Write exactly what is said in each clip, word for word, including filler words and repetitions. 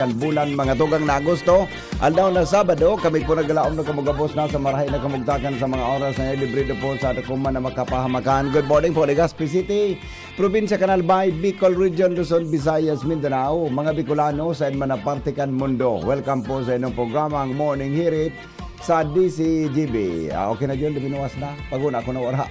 Bulan, mga tugang na Agosto, aldaw na Sabado, kami po naglalaom na kamo gabos na sa marahay na kamugtakan sa mga oras na libre po sa dakuman na makapahamakan. Good morning po, Legazpi City, Probinsya kan Albay, Bicol Region, Luzon, Visayas, Mindanao, mga Bicolano sa man na parte kan mundo. Welcome po sa inyong programa, ang Morning Hirit sa D C G B. Ah, okay na yun, luminuwas na. Pag una ko na wara.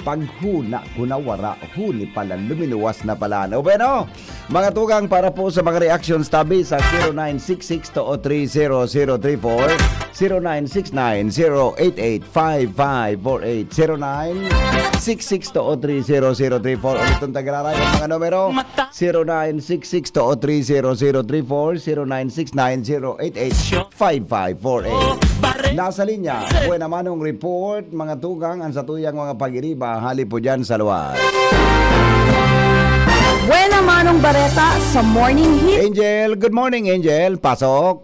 Paghuna ko na wara, huni pala, luminuwas na pala. O bueno, mga tugang, para po sa mga reactions tabi sa zero nine six six two o three zero zero three four, zero nine six nine zero eight eight five five four eight, zero nine six six two o three zero zero three four. Ulit ang tagararay ang mga numero, zero nine six six two o three zero zero three four, zero nine six nine zero eight eight five five four eight. Nasa linya, buena manong report, mga tugang, ang satuyang mga pagiriba, hali po dyan sa luwas. Buena manong bareta sa Morning Hit. Angel, good morning, Angel. Pasok.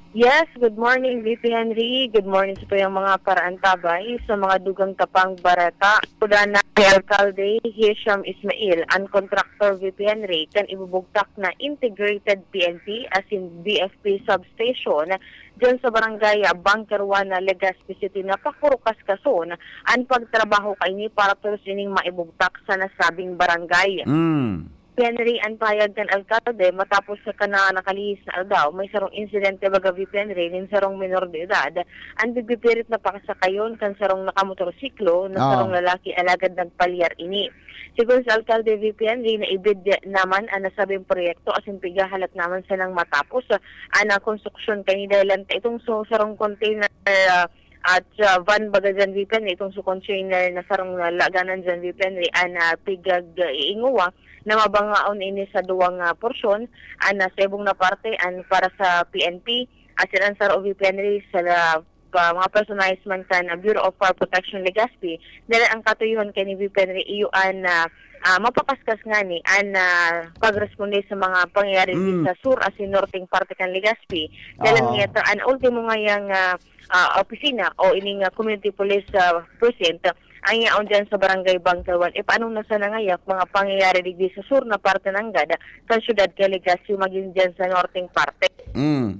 Yes, good morning, V P Henry. Good morning sa tuyang mga paraantabay sa mga dugang tapang bareta. Kuda na ni Alcalde Hisham Ismail, ang contractor, V P Henry, kan ibubugtak na integrated P N P asin B F P substation dyan sa barangay Bunker one na Legazpi City na pakurukas-kason ang pagtrabaho kaini para tolos ining maibugtak sa nasabing barangay. Mm. Henry, ang pahayag kan alkalde, matapos sa kana nakalihis na aldaw, may sarong insidente baga V P Henry nin sarong minor de edad, ang pigpipirit na pakasakayon kan sarong nakamotorsiklo na Ah. sarong lalaki alagad nagpalyar ini. Sigon sa alkalde V P Henry, naibid naman ang nasabing proyekto asin pigahalat naman sanang matapos ang ah, konstruksyon kaini dahilan ta itong so, sarong container ah, at ah, van baga dyan V P Henry, itong so container na sarong ah, laganan dyan V P Henry, ang ah, pigag-iinguwa na mabangaon ini sa duwang ah, porsyon, ang ah, sa ibong na parte, ang para sa P N P, asin ang saro V P Henry sa ah, pa, mga personahes man kan ah, Bureau of Fire Protection Legazpi, dahil ang katuyuhan kay ni V P Henry iyo an ah, ah, mapakaskas ngani an ah, pagresponde sa mga pangyayari Mm. sa sur asin norteng parte kan Legazpi. Dahil Oo. niya ta, an ultimo ngayang ah, ah, opisina o ining ah, community police ah, precinct, ang yaon dyan sa barangay Bunker one. E paano na sana ngaya mga pangyayari digdi sa sur na parte nanggad kan syudad kay Legazpi magin dyan sa norteng parte? Mm.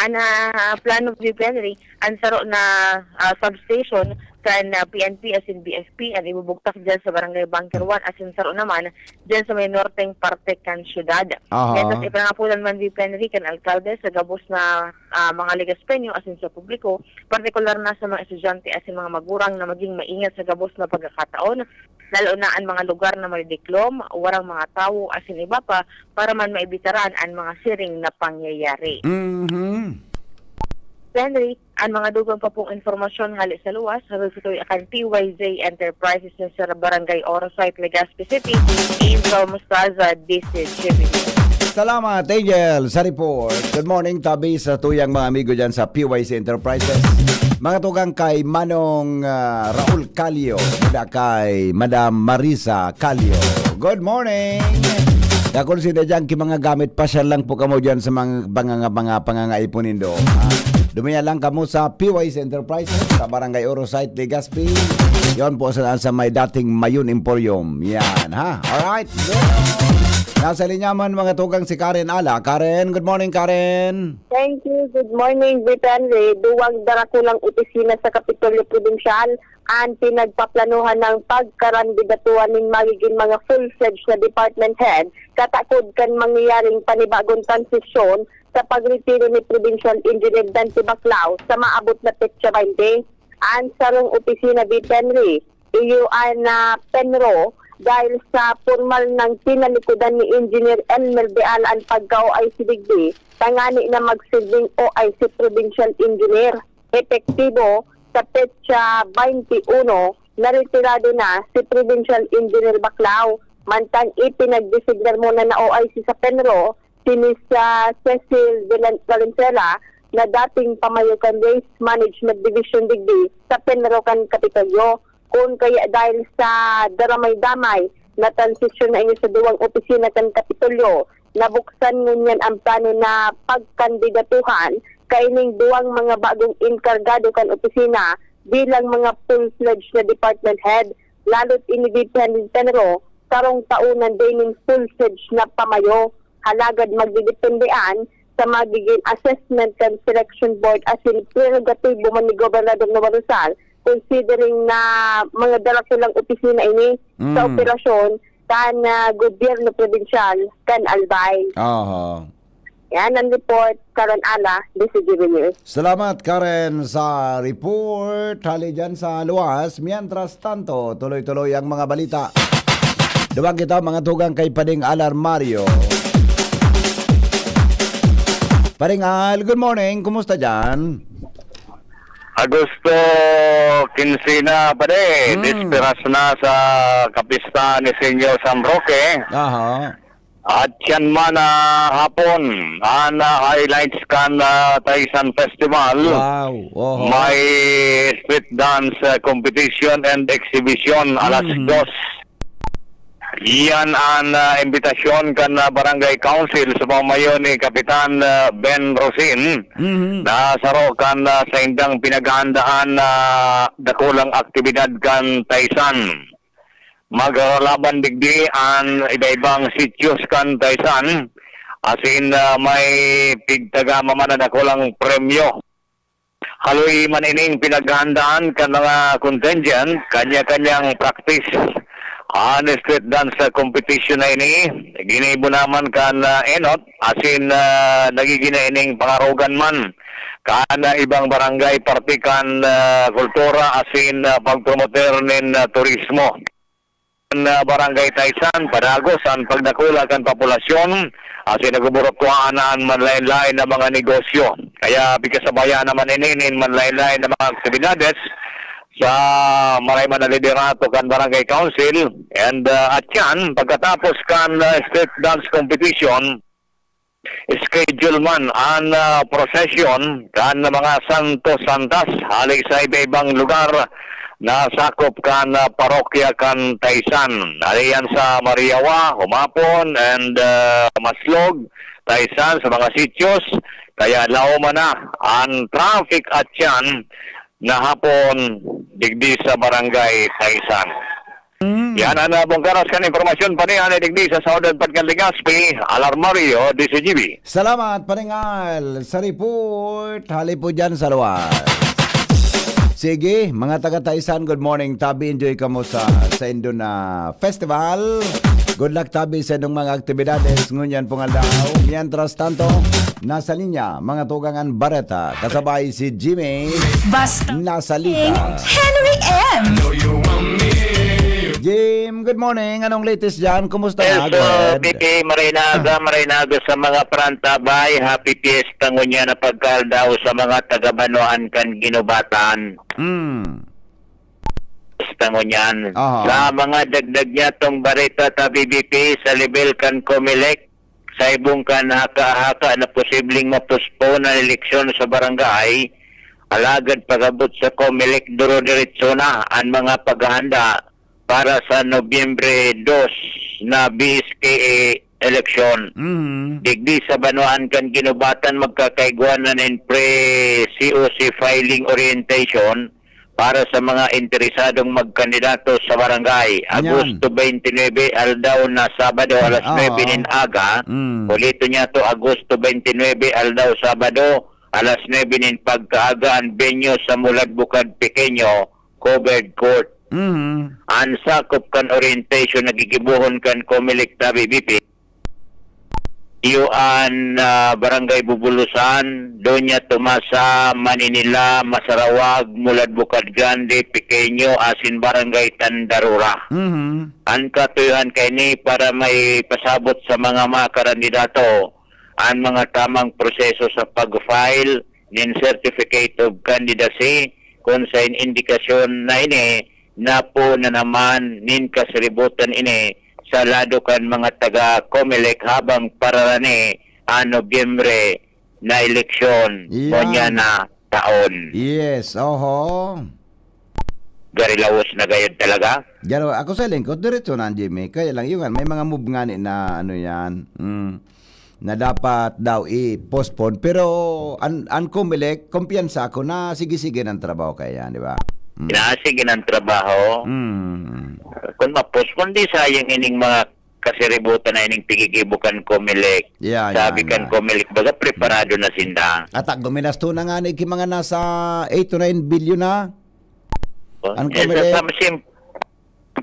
An ah, plano ni Henry, ang saro na ah, substation kan ah, P N P asin B F P ang ibubugtak dyan sa barangay Bunker one asin saro naman dyan sa may norteng parte kan syudad. Aha. Mientras ipanangapulan man ni Henry kan alkalde sa gabos na ah, mga Legaspeño asin sa publiko, partikular na sa mga estudyante asin mga magurang na maging maingat sa gabos na pagkakataon, lalo na an mga lugar na may diklom, warang mga tawo asin iba pa, para man maibitaran an mga siring na pangyayari. Mhm. Henry, ang mga dugang pa pong impormasyon hali sa luwas, habang sa tuwi akan P Y Z Enterprises sa Barangay Oro Site, Legazpi City, Angel Mostaza, D C G B. Salamat, Angel, sa report. Good morning, tabi sa tuyang mga amigo dyan sa P Y C Enterprises. Mga tugang kay Manong ah, Raul Calio, da kay Madam Marisa Calio. Good morning! Dakul sinda dyan, ki mga gamit, pasyal lang po kamo dyan sa mga, mga, mga pangangaipon nindo. Ah, dumiya lang kamo sa P Y C Enterprises, sa Barangay Oro Site, Legazpi. Yon po sa, sa may dating Mayun Emporium. Yan, ha? Alright. Nasa linya man, mga tugang, si Karen Ala. Karen, good morning, Karen. Thank you. Good morning, V P Henry. Duwang darakulang opisina sa Kapitolyo Probinsyal ang pinagpaplanuhan ng pagkarandidatuhan nin magiging mga full-fledged na department head katakod kan mangyayaring panibagong transisyon sa pagretiro ni Provincial Engineer Dante Baclao sa maabot na petsa twenty. Ang sarong opisina, V P Henry, iyo an ah, PENRO dahil sa pormal nang tinalikodan ni Engineer Elmer Beal an pagka-O I C digdi, tangani na magsilbing O I C Provincial Engineer. Epektibo sa petsa twenty-one, naretirado na si Provincial Engineer Baclao. Mantang ipinagdesignar muna na O I C sa PENRO si Miss ah, Cecil Valen- Valenzuela na dating pamayo kan Waste Management Division digdi sa PENRO kan Kapitolyo. Kun kaya dahil sa daramay-damay na transisyon na ini sa duwang opisina kan Kapitolyo, nabuksan ngunyan ang plano na pagkandidatuhan kaining duwang mga bagong enkargado kan opisina bilang mga full-fledged na department head, lalo't ini V P Henry Penro, sarong taon na din ning full-fledged na pamayo. Halagad magdidepende an sa magiging assessment kan selection board asin prerogatibo man ni Gobernador Noel Rosal, considering na mga darakulang opisina ini sa Mm. operasyon kan, ah, gobyerno probinsyal kan Albay. Aha. Yan ang report, Karen Ala, D C G B News. Salamat, Karen, sa report. Hali dyan sa luwas. Mientras tanto, tuloy-tuloy ang mga balita. Duman kita, mga tugang kay Pading Alarmario. Pading Al, good morning. Kumusta dyan? Agosto quince na, pare. Hmm. Bisperas na sa kapistahan ni Señor San Roque. Aha. At yan man, ah, hapon, ang, ah, highlights kan, ah, Taysan Festival. Wow. Oho. May street dance, ah, competition and exhibition alas Mhm. dos. Yan ang, ah, imbitasyon kan, ah, Barangay Council sa pamamayo ni Kapitan, ah, Ben Rosin Mhm. na saro kan, ah, saindang pinaghahandaan na dakulang aktibidad kan Taysan. Maglalaban digdi an iba-ibang sitios kan Taysan, asin, ah, may pigtaga maman na dakulang premyo. Haloy man ining pinaghahandaan kan mga contingent, kanya-kanyang practice. An street dance competition na ini, ginibo naman kan, ah, enot, asin, ah, nagigina ining pangarogan man kan, ah, ibang barangay, parte kan, ah, kultura asin, ah, pagpromoter nin, ah, turismo. Kan, ah, Barangay Taysan, padagos an pagdakula kan populasyon, asin nagbuburukwaan na an manlaen-laen na mga negosyo. Kaya pigkasabayan naman ini nin manlaen-laen na mga aktibidades sa maray man na liderato kan Barangay Council. And, ah, at yan, pagkatapos kan, ah, street dance competition, schedule man an, ah, prosesyon kan mga santos santas hali sa iba-ibang lugar na sakop kan, ah, parokya kan Taysan. Hali yan sa Mariawa, Humapon, and, ah, Maslog, Taysan, sa mga sitios. Kaya laoman na an traffic at yan na hapon digdi sa Barangay Taysan. Mm. Yan ang, ah, bungkaras kan impormasyon pa niyan, eh, digdi sa Southern Patkan Legazpi, Alarmario, D C G B. Salamat, Paringal, sa report. Hali po dyan sa luwas. Sige, mga taga Taysan, good morning. Tabi, enjoy kamo sa, sa indo na festival. Good luck, tabi, sa indong mga aktibidades ngunyan pong aldaw. Mientras tanto, nasa linya, mga tugang an bareta. Kasabay si Jimmy. Basta Nasa linya. Henry M. Jim, good morning. Anong latest dyan? Kumusta Yes, na? Go uh, ahead. B K, maray na aga, Ah. maray na aga sa mga parantabay. Happy Fiesta ngunyan na pagkaaldaw sa mga taga-Banwaan kan Ginubatan. Mm. Fiesta ngunyan. Aha. Sa mga dagdag niya tong bareta ta B B P sa level kan Comelec, sa ibong kan haka-haka na posibleng ma-postpone ang eleksyon sa barangay, alagad pag-abot sa Comelec, duro-diretso na ang mga paghahanda para sa Nobyembre dos na B S K A eleksyon. Mhm. Digdi sa Banwaan kan Ginubatan, magkakaigwa na nin pre-C O C filing orientation para sa mga interesadong magkandidato sa barangay. Yan. Agosto twenty-nine, aldaw na Sabado, alas Oo. nuebe nin aga. Mm. Uliton niya to, Agosto twenty-nine, aldaw Sabado, alas nuebe nin pagkaaga, ang venue sa Mulad Bukad Pequeño, Covered Court. Mhm. Ang sakop kan orientation na gigibohon kan Comelec ta B B P, iyo an, ah, Barangay Bubulusan, Doña Tomasa, Maninila, Masarawag, Mulad Bukad Grande, Pequeño, asin Barangay Tandarura. Mhm. An katuyohan kaini para maipasabot sa mga, mga karandidato an mga tamang proseso sa pag-file nin Certificate of Candidacy, kun sa in-, indikasyon na ini, napo na naman nin kasaributan ini sa lado kan mga taga Comelec, habang pararani an Nobyembre na eleksyon Yan. ngunyan na taon. Yes, oho. Gari lawos na gayod talaga. Garo, ako sa lingkod, diretso na ang Jimmy. Kaya lang, yun nga, may mga move nga ni na, ano yan, mm, na dapat daw i-postpone. Pero, an, an Comelec, kumpiyansa ako na sige-sige ng trabaho kaya yan, di ba? Mm. Kinasige ng trabaho. Mm. Kung ma-postpone, di sayang ining mga kasiributan na ining pigigibo kan Comelec. Yeah, Sabi yeah, kan yeah. Comelec, baga preparado na sinda. At ah, guminasto na nga ni ki mga nasa eight to nine billion na. Oh, Ang eh, sa Comelec. Sa simple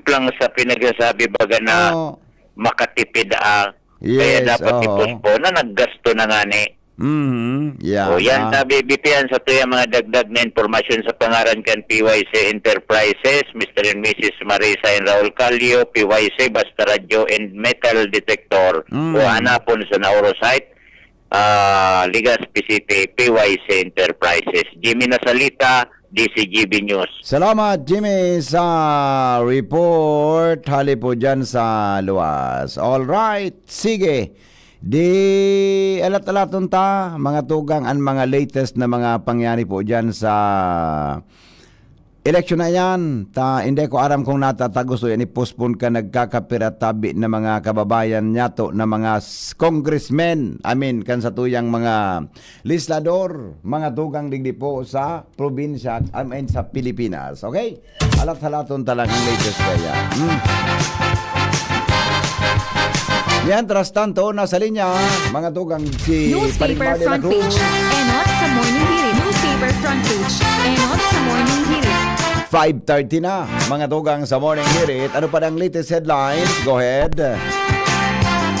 lang sa pinagsasabi baga na Oo. makatipid, ah. Kaya Yes, dapat oo. i-postpone na naggasto na nga ni. Mhm, yeah, O yan, ah. Sabi, B P N, sa tuyang mga dagdag na impormasyon sa pangaran kan P Y C Enterprises, Mister and Missus Marisa and Raul Calio, P Y C, Basta Radyo and Metal Detector, Mm. o hanapon sa Nauro site, ah, Legazpi City, P Y C Enterprises. Jimmy Nasalita, D C G B News. Salamat, Jimmy, sa report. Hali po dyan sa luwas. All right, sige. Di alat-alaton ta, mga tugang, an mga latest na mga pangyari po dyan sa eleksyon na yan. Ta, hindi ko aram kung natatagos o yan i-postpone ka, nagkakapira tabi na mga kababayan nyato na mga s-, congressmen. I mean, kan sa tuyang mga legislador, mga tugang digdi po sa probinsya, I mean, sa Pilipinas. Okay? Alat-halaton talagang latest kaya. Hmm. Mientras tanto, nasa linya, mga tugang, si Paring Newspaper Marley front Lacruz. Page, Enot sa Morning Hirit. Newspaper front page, Enot sa Morning Hirit. Five thirty na, mga tugang sa Morning Hirit. Ano pa ang latest headlines? Go ahead.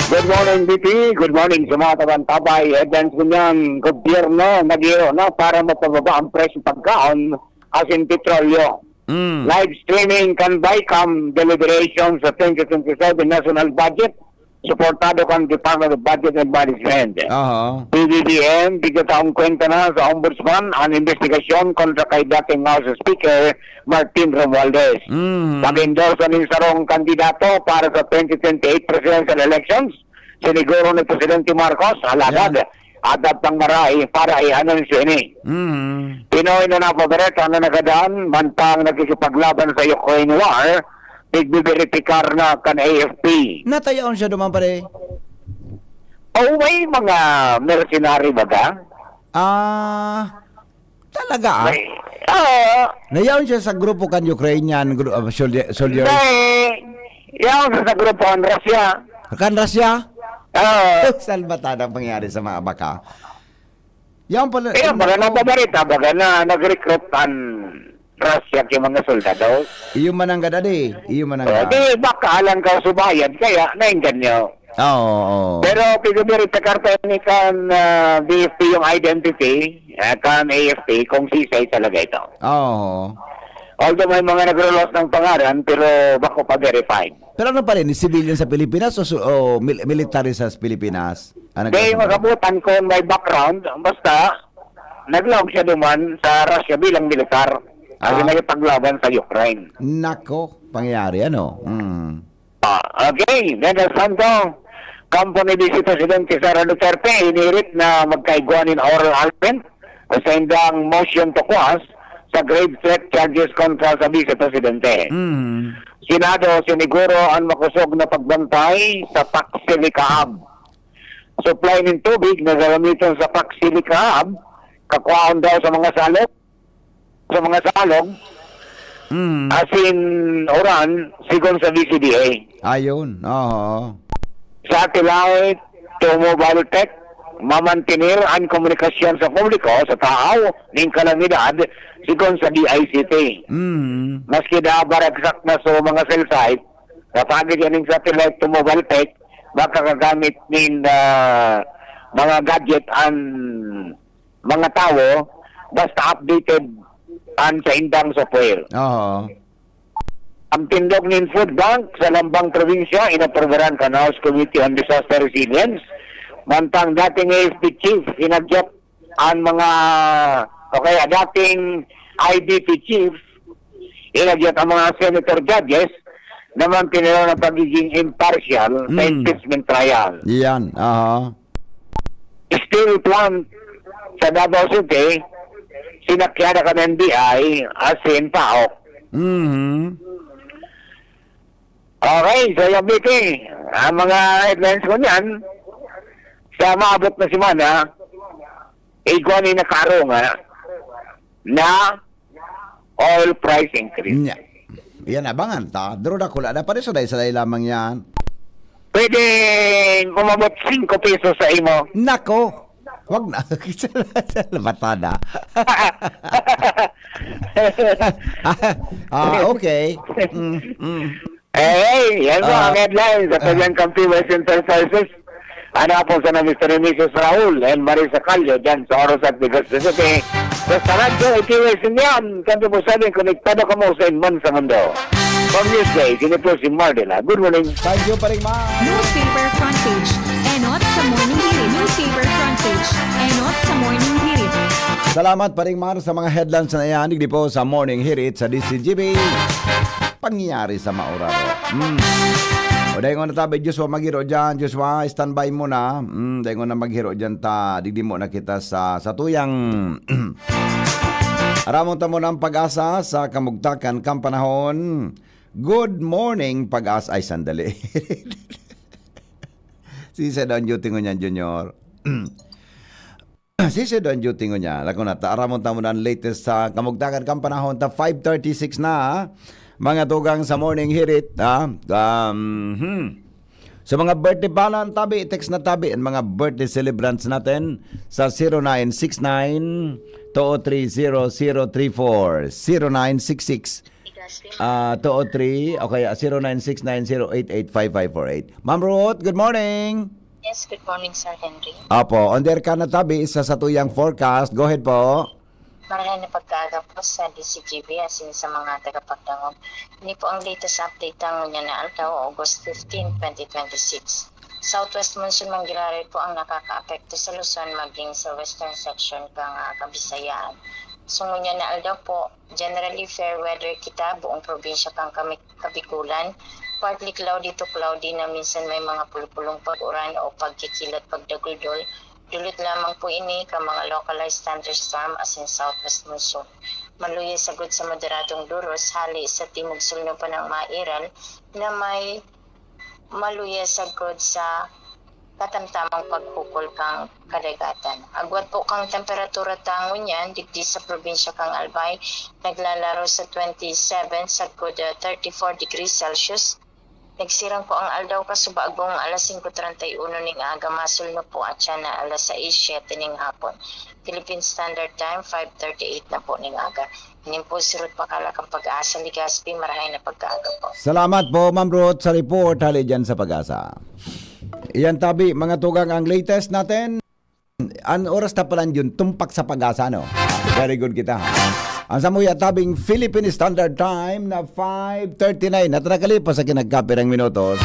Good morning, B P. Good morning sa mga taga-antabay. Headlines ngunyan, gobyerno nag-iyo na para mapababa ang presyo pagkaon asin petrolyo. Mm. Live streaming kan BICAM deliberation sa twenty twenty-seven national budget, suportado kan Department of Budget and Management. Aha. P B B M, bigyan taong kwenta na sa Ombudsman an investigasyon kontra kay dating House Speaker Martin Romualdez. Mm. Pag-endorse nin sarong kandidato para sa twenty twenty-eight presidential elections, siniguro ni Presidente Marcos, alagad, Yan. adap pang maray para i-anunsyo ini. Mm. Pinoy na napabereta na nagadan, mantang nakikipaglaban sa Ukraine war, nagbiberipikar na kan A F P. Natayaon siya duman, pare? O, may mga mercenary baga? Ah, talaga, ah? May, oo. Nayaon siya sa grupo kan Ukrainian gru-, ah, soldier, soldier? May, yaon sa, sa grupo kan Russia. Kan Russia? Oo. Salbatadang pangyari sa mga baka. Yan pala, Kaya yan baga pala. napabarita, baga na nag-recruit an Russia ki mga soldado. Iyo man ang gadadi. Iyo man ang Oh, ga- di baka alang ka subayad, kaya naengganyo. Oo, oo. Pero pigabirita karta ni kan, ah, B F P yung identity, ah, kan A F P, kung sisay talaga ito. Oo. Although may mga naglulos ng pangaran, pero bako pa verified. Pero ano pa rin, civilian sa Pilipinas o su-, o mil-, military sa Pilipinas? Ang Di, nagkasabot? makabutan kung may background, basta naglaog siya duman sa Russia bilang militar. Kasi Ah. nakipaglaban sa Ukraine. Nako, pangyayari, ano? Mm. Ah, okay, then the Santo, kampo ni Vice Presidente Sara Duterte, hinirit na magkaigwa nin oral argument sa indang motion to quash sa grave threat charges kontra sa Vice Presidente. Mm. Senado, siniguro an makosog na pagbantay sa Paxilica Hub. Supply nin tubig na gagamiton sa Paxilica Hub, kakwaon daw sa mga salog, sa mga salog, Mm. asin uran, sigon sa V C D A. Ayun, oo. Satellite to mobile tech, mamantener an komunikasyon sa publiko, sa tao, nin kalamidad, sigon sa D I C T. Mm. Maski da baragsak na sa mga cell site, napagid yan ning satellite to mobile tech, makakagamit nin, ah, mga gadget an mga tawo, basta updated an saindang software. Oo. Ang tindog nin food bank sa Lambang Probinsya, inaprobaran kan House Committee on Disaster Resilience. Mantang dating A F P chief, inagyat an mga, o kaya dating I D P chief, inagyat ang mga senator judges na mantineron ang pagiging impartial sa Mm. impeachment trial. Yan, aha. Steel plant sa Davao City, sinakyan na kan N B I, asin paok. Mhm. Okay, so yung B T, ang mga headlines ko niyan, sa maabot na semana, igwa ni nakarunga na oil price increase. Nya. Yan, abangan ta. Duro dakula na. Pare, saday-saday lamang yan. Pwede umabot singko pesos sa imo. Nako! Wag na. Labatada. Ah, okay. Mm, mm. Hey, yan po Ah. ang headlines sa Ah. Pagyan Kampi West Enterprises. Ano po sa Mister and Missus Raul and Marisa Callo dyan sa Orosat, Negros City. Sa Radyo eighty West Indian, twenty-four seven, konektado kamo sa inman sa mundo. From Newsday, kini po si Mardela. Good morning. Thank you, Paring Mar. Newspaper front page. Enot sa Morning Hirit. Newspaper front page. Enot sa Morning Hirit. Salamat, Paring Mar, sa mga headlines na iyan. Digdi po sa Morning Hirit sa D C G B. Pangyayari sa Mauraro. Mm. O, dahil nga natabi, Joshua, maghiro dyan. Joshua, standby muna. Mm, dahil nga na maghiro dyan ta. Digdi mo na kita sa, sa tuyang. Aramon ta muna ang Pag-asa sa kamugtakan kan panahon. Good morning, Pag-asa. Ay, sandali. Si Sir Don Duty ngunyan, Junior. Si Sir Don Duty ngunyan. Lako na, ta, aramon ta muna ang latest sa kamugtakan kan panahon. Ta five thirty-six na, ha? Mga tugang sa Morning Hirit, ha? Um, hmm. Sa mga birthday pala ang tabi, text na tabi, ang mga birthday celebrants natin sa zero nine six nine, two oh three, zero zero three four, zero nine six six, ah, two oh three, o kaya zero nine six nine zero eight eight five five four eight. Ma'am Ruth, good morning. Yes, good morning, Sir Henry. Apo, on there ka na tabi sa satuyang forecast. Go ahead po. Maray na pagkaaga po sa D C G B, asin sa mga tagapagdangog. Ini po ang latest update ng ngunyan na aldaw, August fifteen, twenty twenty-six. Southwest monsoon manggiraray po ang nakakaapekto sa Luzon, maging sa western section kan, ah, Kabisayaan. So, ngunyan na aldaw po, generally fair weather kita, buong probinsya kan kami Kabikulan. Partly cloudy to cloudy na minsan may mga pulupulong pag-uran o pagkikilat pagdaguldol. Dulot lamang po ini kan mga localized thunderstorm asin southwest monsoon. Maluya sagkod sa moderadong duros hali sa timog-sulnop pa ng mairal na may maluya sagkod sa katamtamang paghukol kan kadagatan. Agwat po kan temperatura ta ngunyan digdi sa probinsya kan Albay, naglalaro sa twenty-seven sagkod, ah, thirty-four degrees Celsius. Nagsirang po ang aldaw kasubagbong alas singko treinta y uno ning aga, masulnop po atyan na alas sais siyete ning hapon. Philippine Standard Time, five thirty-eight na po ning aga. Nin po surot pakala kan Pag-asa, Legazpi, marahay na pagkaaga po. Salamat po, Ma'am Ruth, sa report hali dyan sa Pag-asa. Iyan tabi, mga tugang, ang latest natin. An oras na pala yun, tumpak sa Pag-asa, no? Very good kita, ha? Ang samuya tabing Philippine Standard Time na five thirty-nine. At nakalipas sa kinagkapirang minutos,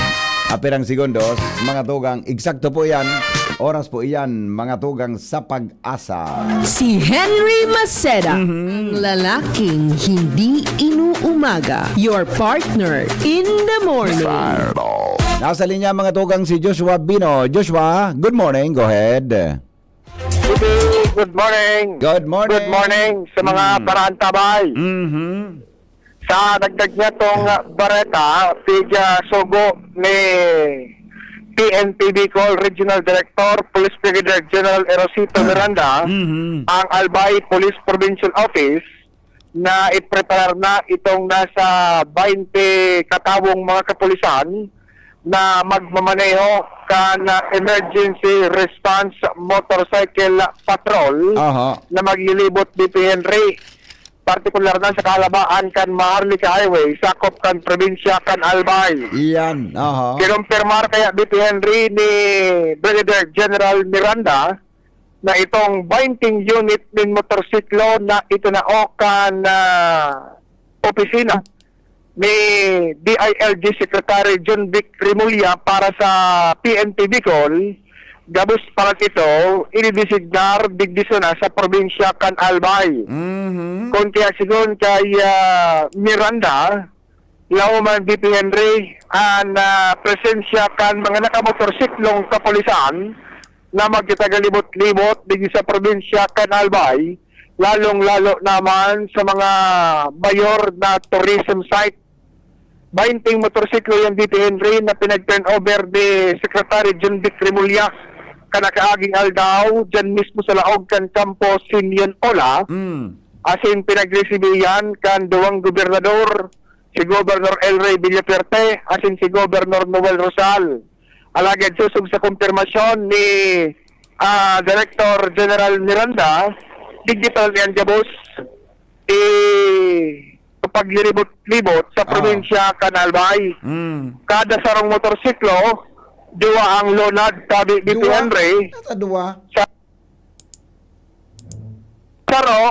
apirang segundos, mga tugang, eksakto po yan. Oras po iyan, mga tugang, sa Pag-asa. Si Henry Maceda, Mhm. ang lalaking hindi inuumaga. Your partner in the morning. Nasa linya, mga tugang, si Joshua Bino. Joshua, good morning. Go ahead. Good morning. Good morning. Good morning sa mga Mm. paraantabay. Mhm. Sa dagdag niya tong bareta, piga sugo ni P N P Bicol Regional Director, Police Brigadier General Erosito Ah. Miranda, Mhm. ang Albay Police Provincial Office, na ipreparar na itong nasa baynte katawong mga kapulisan na magmamaneho kan Emergency Response Motorcycle Patrol Aha. na maglilibot, B P Henry, partikular na sa kahalabaan kan Maharlika Highway, sakop kan probinsya kan Albay. Iyan, aha. Kinumpirmar kaya, B P Henry, ni Brigadier General Miranda na itong baynte unit nin motorsiklo na itinao kan, ah, opisina ni D I L G Secretary John Vic Remulla para sa P N P Bicol, gabos pa lang ito, inidesignar digdi sana sa probinsya kan Albay. Mhm. Kun kaya sigon kay, ah, Miranda, Lauman, B P Henry, an, ah, presensya kan mga nakamotorsiklong kapulisan na magtatagalibot-libot digdi sa probinsya kan Albay, lalong-lalo naman sa mga mayor na tourism site. Baynte motorsiklo yan, B P Henry, na pinag-turn over ni Secretary John Vic Remulla kan nakaaging aldaw, dyan mismo sa laog kan Kampo Simeon Ola. Mm. Asin pinagresibi yan kan duwang gobernador, si Governor El Rey Villafuerte asin si Governor Noel Rosal. Alagad sosog sa kumpirmasyon ni, ah, Director General Miranda, digdi pa lang yan gabos, eh, pagliribot-libot sa Ah. probinsya kan Albay. Mm. Kada sarong motorsiklo, duwa ang lunad, sabi ni Duwa? Henry. Nasa duwa? Sa saro,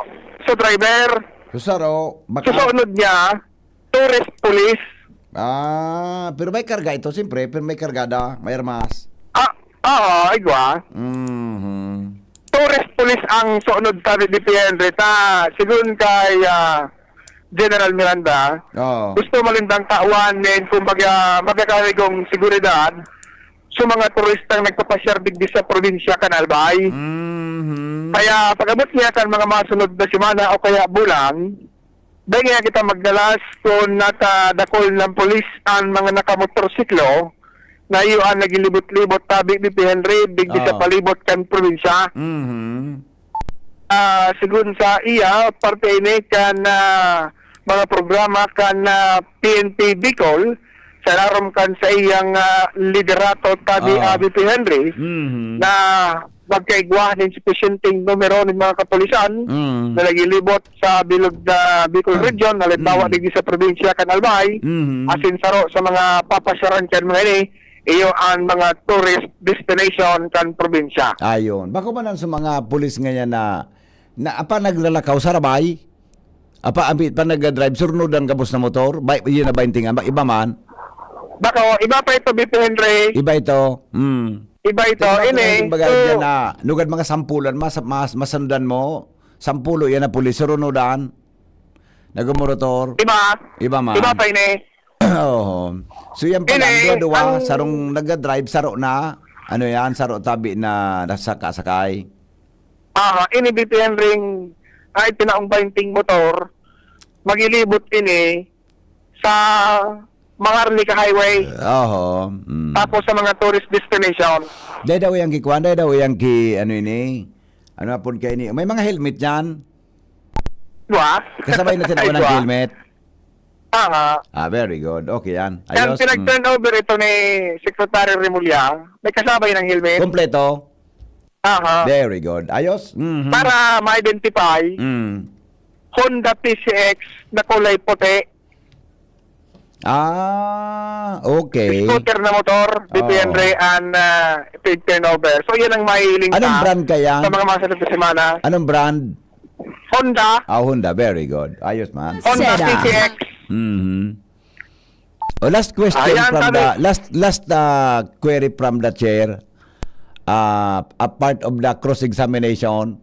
sa driver. Sa saro, maka- Sa sunod niya, tourist police. Ah, pero may karga ito, siyempre, pero may kargada, may armas. Ah, oo, igwa. Mhm. Tourist police ang sunod, sabi ni Henry. Ta, sigun kay, ah, General Miranda, Oo. gusto malindang tawan nin, kumbaga, magkakarigong seguridad sa mga turistang nagpapasyar digdi sa probinsya kan Albay. Mhm. Kaya pag-abot niya kan mga masunod na semana o kaya bulan, dai kaya kita magdalas kun nata dakul ng pulis an mga nakamotorsiklo na iyo an naglilibot-libot tabi ni P. Henry digdi sa Oo. palibot kan probinsya. Mhm. Ah, sigun sa iya, parte ini kan, ah, mga programa kan, ah, P N P Bicol, sa larom kan sa iyang, ah, liderato tabi, Oo. ah, B P Henry, Mhm. na magkaigwa nin supisyenteng numero nin mga kapulisan Mm. na naglilibot sa bilog na Bicol Mm. Region, halimbawa, Mm. digdi sa probinsya kan Albay, Mhm. asin saro sa mga papasyaran kan mga ini, iyo ang mga tourist destination kan probinsya. Ayon. Bako man ang sa mga pulis ngayon na, na apa naglalakaw sa rabay? Apa, abi pa nagdadrive, surnudan gabos na motor? Bay-, yun na ba yung tingnan? Ba, iba man? Bako, iba pa ito, B P Henry. Iba ito. Hmm. Iba ito. Tingnan ko Ini, yung baga so dyan na, lugad mga sampulan, mas, mas, masundan mo, sampulo yan na pulis, surnudan. Nagumorotor. Iba. Iba man. Iba pa ini. Oo. So, yan pala, Ini, ang duwa-duwa, ang sarong nagdadrive, saro na, ano yan, saro tabi na nasaka-sakay. Ah, ini B P Henry, ay, tinaong bainting motor, maglilibot ini sa Maharlika Highway, Oho. Mm. tapos sa mga tourist destination. Dai daw yang ki kwan, dai daw yang ki, ano ini? Ano hapon kayo ini? May mga helmet yan? Dua? Kasabay na sila Ay, walang dua. helmet? Aha. Ah, very good. Okay yan. Yan, Ayos. Mm. pinag-turnover ito ni Secretary Remulla. May kasabay ng helmet. Kompleto? Aha. Very good. Ayos. Mhm. Para ma-identify, Mm. Honda P C X na kulay puti. Ah, okay. Scooter na motor, Oo. B P N Ray and, ah, paid turnover. So, yan ang mahiling Anong ka brand kaya? sa mga mga sunod na semana. Anong brand? Honda. Ah, Honda. Very good. Ayos man. Honda Sera. P C X. Mhm. Oh, last question Ayan, from sabi the, last, last, uh, query from the chair. Uh, a part of the cross-examination.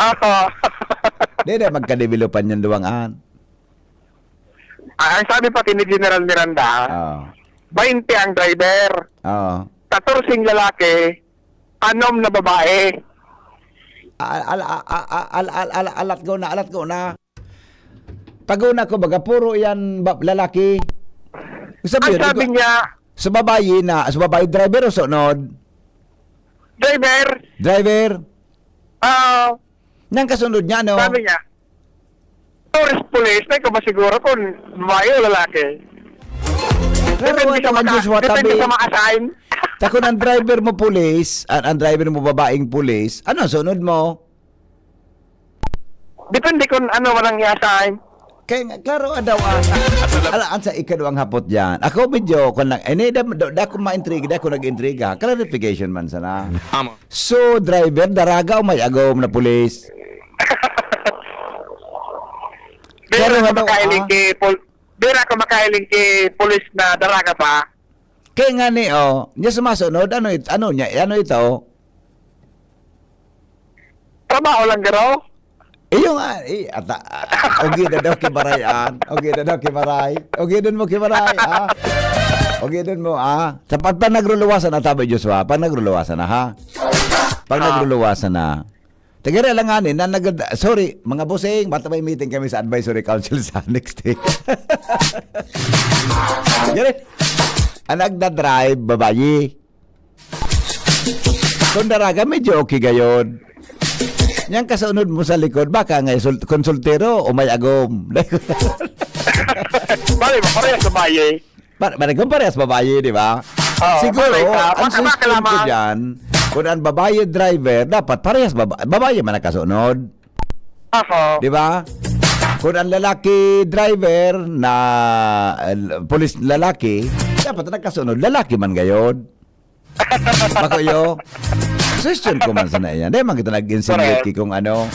Ako. Di na magkadevelopan yung duwang an. Ah, ang sabi pati ni General Miranda, Ah. bainte ang driver, Ah. katorseng lalaki, anom na babae. Al-, al-, a-, a-, a-, al-, al-, al-, alat ko na, alat ko na. Pag-una ko, baga, puro yan ba-, lalaki. Sabi Ang yun, sabi ikaw, niya, sa babae na, sa babae driver o sunod? Driver. Driver. Ah, Nang kasunod niya, no? Sabi niya, tourist police, may ka ba siguro kung babae o lalaki? Pero Depende ano sa ang maka-, Joshua, depende tabi, sa ma-assign. Takon ang driver mo, pulis, ang, ang driver mo, babaeng pulis, ano ang sunod mo? Depende kung ano man ang i-assign. Kaya nga, klaro nga daw, ah, ala, ang sa ikaduwang hapot dyan. Ako medyo, kung lang, eh, da, da, da ako ma-intriga, da ako nag-intriga. Clarification man sana. Tama. So, driver, daraga o may agom na pulis? Pero Pero ano, ano, makahiling ah? Ki pol-, pero ako makahiling ki pulis na daraga pa. Kaya nga ni, oh, niya sumasunod, ano it-, ano niya, ano ito? Trabaho lang, garo? Iyo nga, eh, ata, ah, ogi na daw kibarayan. Ogi na daw kibaray. Ogi dun mo kibaray, ah. Ogi dun mo, ah. Sa pag, pag nagluluwasan na, tabi Joshua, pag nagluluwasan na, ha? Pag Ah. nagluluwasan na. Tagara lang nga ni, na nag-, sorry, mga bossing, bata may meeting kami sa Advisory Council sa next day. Gari, ang nagda-drive, babayi. Kung daraga, medyo okay gayon. Yang kasunod mo sa likod, baka nga isul-, konsultero o may agom. Bale, mapareha sa baye. Pa-, parang kung parehas babae, di ba? Oo, Siguro, malay ka. ang Baka suggestion ko lamang. dyan, kung ang babae driver, dapat parehas baba-, babae man nakasunod. Aha. Di ba? Kung ang lalaki driver na, uh, pulis lalaki, dapat nakasunod, lalaki man gayod. Bako yo. Suggestion ko man sana yan. Dahil man kita nag-insinuate Correct. ki kung ano.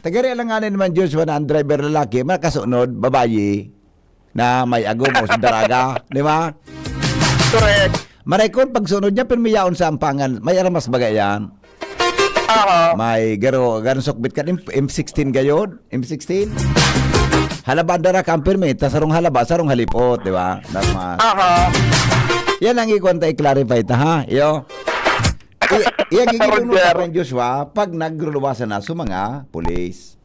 Tagari lang nga naman, Joshua, na ang driver lalaki, makasunod, babae, na may agom o sa daraga. Di ba? Correct. Maray ko, pagsunod niya, pero may yaon sa ampangan. May aramas baga yan. Aha. May garo, garo sukbit ka, M-, M sixteen gayod? M sixteen? Halaba dara ka ang permit, ta sarong halaba, sarong halipot, di ba? Normal. Aha. Yan ang ikuwan ta, i-clarify ta, ha? Iyo. I-, yan ang Roger. Joshua, pag nagluluwasan na sa mga pulis.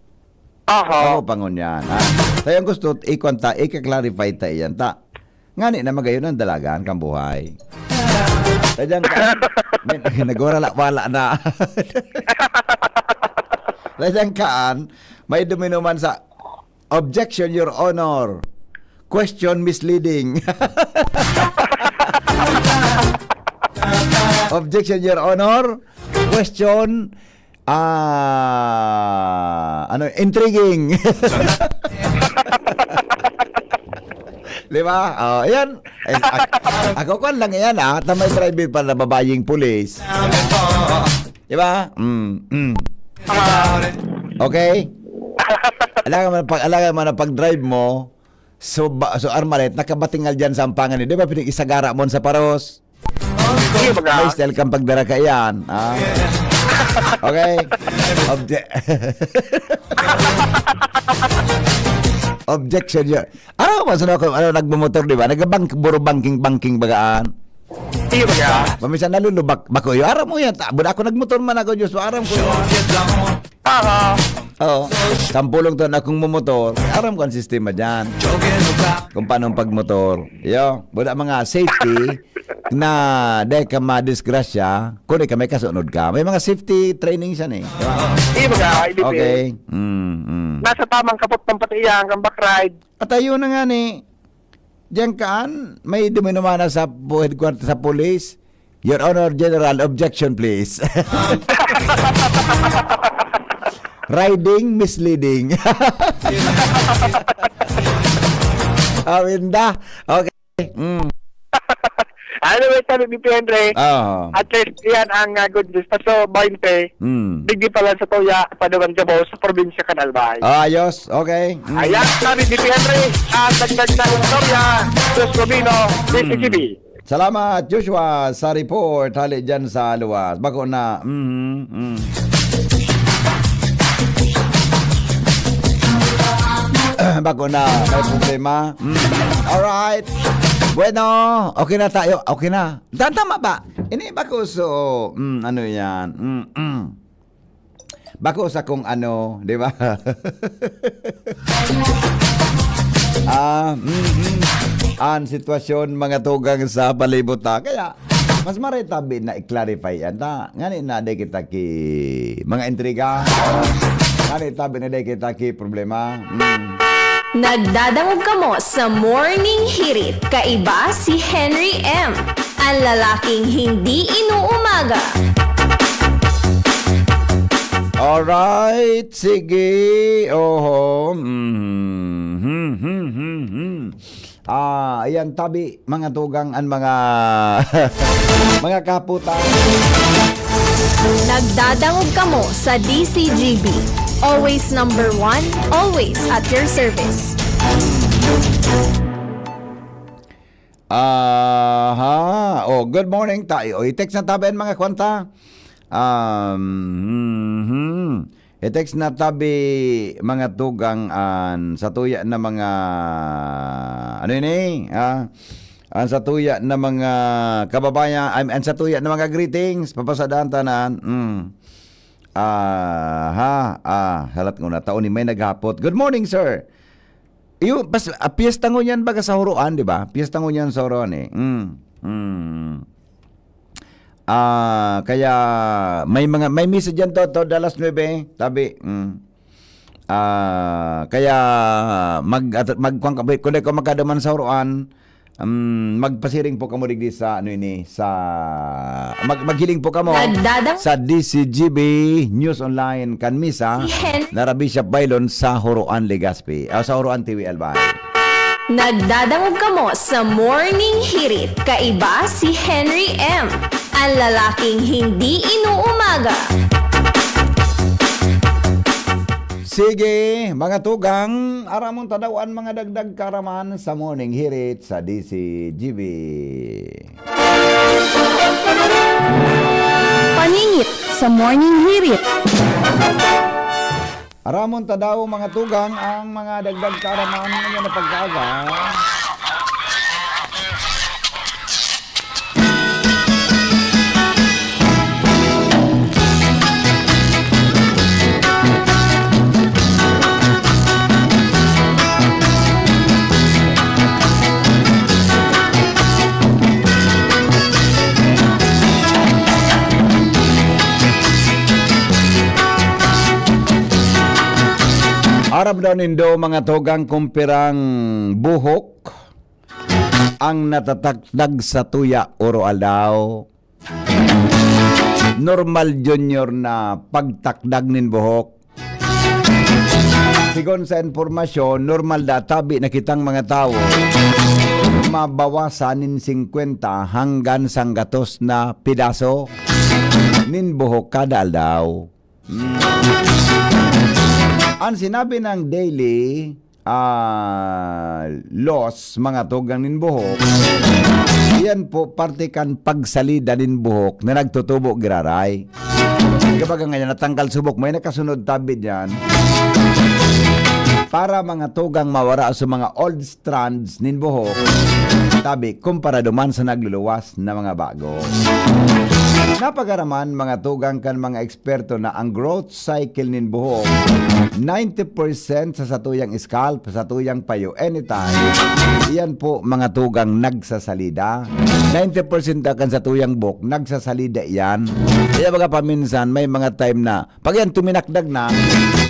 Aha. Ako pangon yan, ha? Tayo ang gusto, ikuwan ta, i-clarify ta iyan ta. Ngani na magayon ang dalagan kang buhay. Tadyang kaan, may, nagwala-wala na. Tadyang kaan, may duminuman sa objection, Your Honor. Question misleading. Objection, Your Honor. Question, ah, ano, intriguing. Di ba? Oh, ayan. Eh, ak-, ako kwan lang yan, ah. Tamay private pa na babayeng pulis. Di ba? Mm, mm. Okay? Alangan man pag, alangan man ang pag-drive mo, so, ba, so armalet, nakabatingal dyan sa ampangan. Di ba, pinag-isagara mo sa paros? Sige, baga. May style kang pagdara ka yan. Ah. Okay? Obje-, objection yun. Ano, mas ano, ako, ano, nagmumotor, di ba? Nagbank, buro banking-banking bagaan. Sige, baga. Paminsan nalulubak, bako yun. Aram mo yan. Ta-, buda ako nagmotor man ako, Diyos, aram ko yun. Aha. Oo. Sampulong taon akong mumotor. Aram ko ang sistema dyan. Kung paano ang pagmotor. Yo, wala mga safety na dahil ka madisgrasya, kung di ka may kasunod ka. May mga safety training siya eh. Di ba? Di ba ka, I D P? Okay. Mm, mm. Nasa tamang kapot ng pati iyang kang back ride. At ayun na nga ni, diyan kaan, may duminumana sa pu-, headquarters sa police. Your Honor, General, objection please. Riding misleading. Awinda. Okay. Mm. Anyway, sabi ni P Henry, Oo. at least yan ang, ah, good news. Paso twenty, Mm. digdi pa lang sa Toya, Paduan, Gabao, sa probinsya kan Albay. Ah, ayos. Okay. Mm. Ayan, sabi ni P Henry, ang dagdag na istorya, Diyos Domino, Mm. D C G B. Salamat, Joshua, sa report. Hali dyan sa luwas. Bako na. Mhm, mm. Bako na. May problema. Mm. Alright. Bueno, okay na tayo. Okay na. Ta-, tama ba? Ini bako so, mm, ano yan? Mm, mm. Bako sa kung ano, di ba? Ah, mhm. Ang sitwasyon, mga tugang sa palibot, ha? Kaya, mas maray tabi na i-clarify yan, ta? Ngani na di kita ki mga intriga. Ngani tabi na di kita ki problema. Mm. Nagdadangog kamo sa Morning Hirit. Kaiba si Henry M, ang lalaking hindi inuumaga. Alright, sige. Oho. Mhm, mhm, mhm. Ah, ayan, tabi, mga tugang, an mga, mga kaputan. Nagdadangog kamo sa D C G B. Always number one, always at your service. Aha. Oh, good morning tayo. I-text na tabi an mga kwanta. Um, mhm. I-text na tabi mga tugang an satuya na mga, ano ini? Ah, an satuya na mga kababayan, I mean, an satuya na mga greetings, papasadaan tanan. Mm. Ah, ha, ah, halat nguna, tao ni may naghapot. Good morning, sir. Iyo, pas, ah, piyesta ngunyan baga sa Huroan, di ba? Piyesta ngunyan sa Huroan eh. Mm. Mm. Ah, kaya may mga, may misa diyan to, to, alas nuebe, tabi. Mm. Ah, kaya mag-, at-, mag-, kuwan ka, kung di ko magkaduman sa Huroan, Um, magpasiring po kamo digdi sa, ano ini, sa, mag-, maghiling po kamo Nagdadang- sa D C G B News Online kan misa Si Hen- na Rabi Siya Baylon sa Huroan, Legazpi. Ah, sa Huroan, T V Albay. Nagdadangog kamo sa Morning Hirit. Kaiba si Henry M, ang lalaking hindi inuumaga. Sige, mga tugang, aramon ta daw an mga dagdag kaaraman sa Morning Hirit sa D C G B. Paningit sa Morning Hirit. Aramon ta daw, mga tugang, ang mga dagdag kaaraman ninyo na pagkaaga. Aram daw nindo, mga tugang, kung pirang buhok ang natatakdag sa tuya oro aldaw. Normal, Junior, na pagtakdag nin buhok. Sigon sa impormasyon, normal na tabi na kitang mga tawo, mabawasan nin singkwenta hanggan sanggatos na pidaso nin buhok kada aldaw. Mm. An sinabi ng daily, ah, loss, mga tugang nin buhok, iyan po parte kan pagsalida nin buhok na nagtutubo giraray. Kumbaga ngayon, natanggal subok, may nakasunod tabi diyan. Para mga tugang mawara sa mga old strands nin buhok, tabi, kumpara duman sa nagluluwas na mga bago. Napagaraman, mga tugang, kan mga eksperto na ang growth cycle nin buhok, ninety percent sa satuyang scalp, sa satuyang payo, anytime, iyan po, mga tugang, nagsasalida. Ninety percent kan satuyang buhok, nagsasalida iyan. Kaya baga paminsan, may mga time na pag yan tuminakdag na,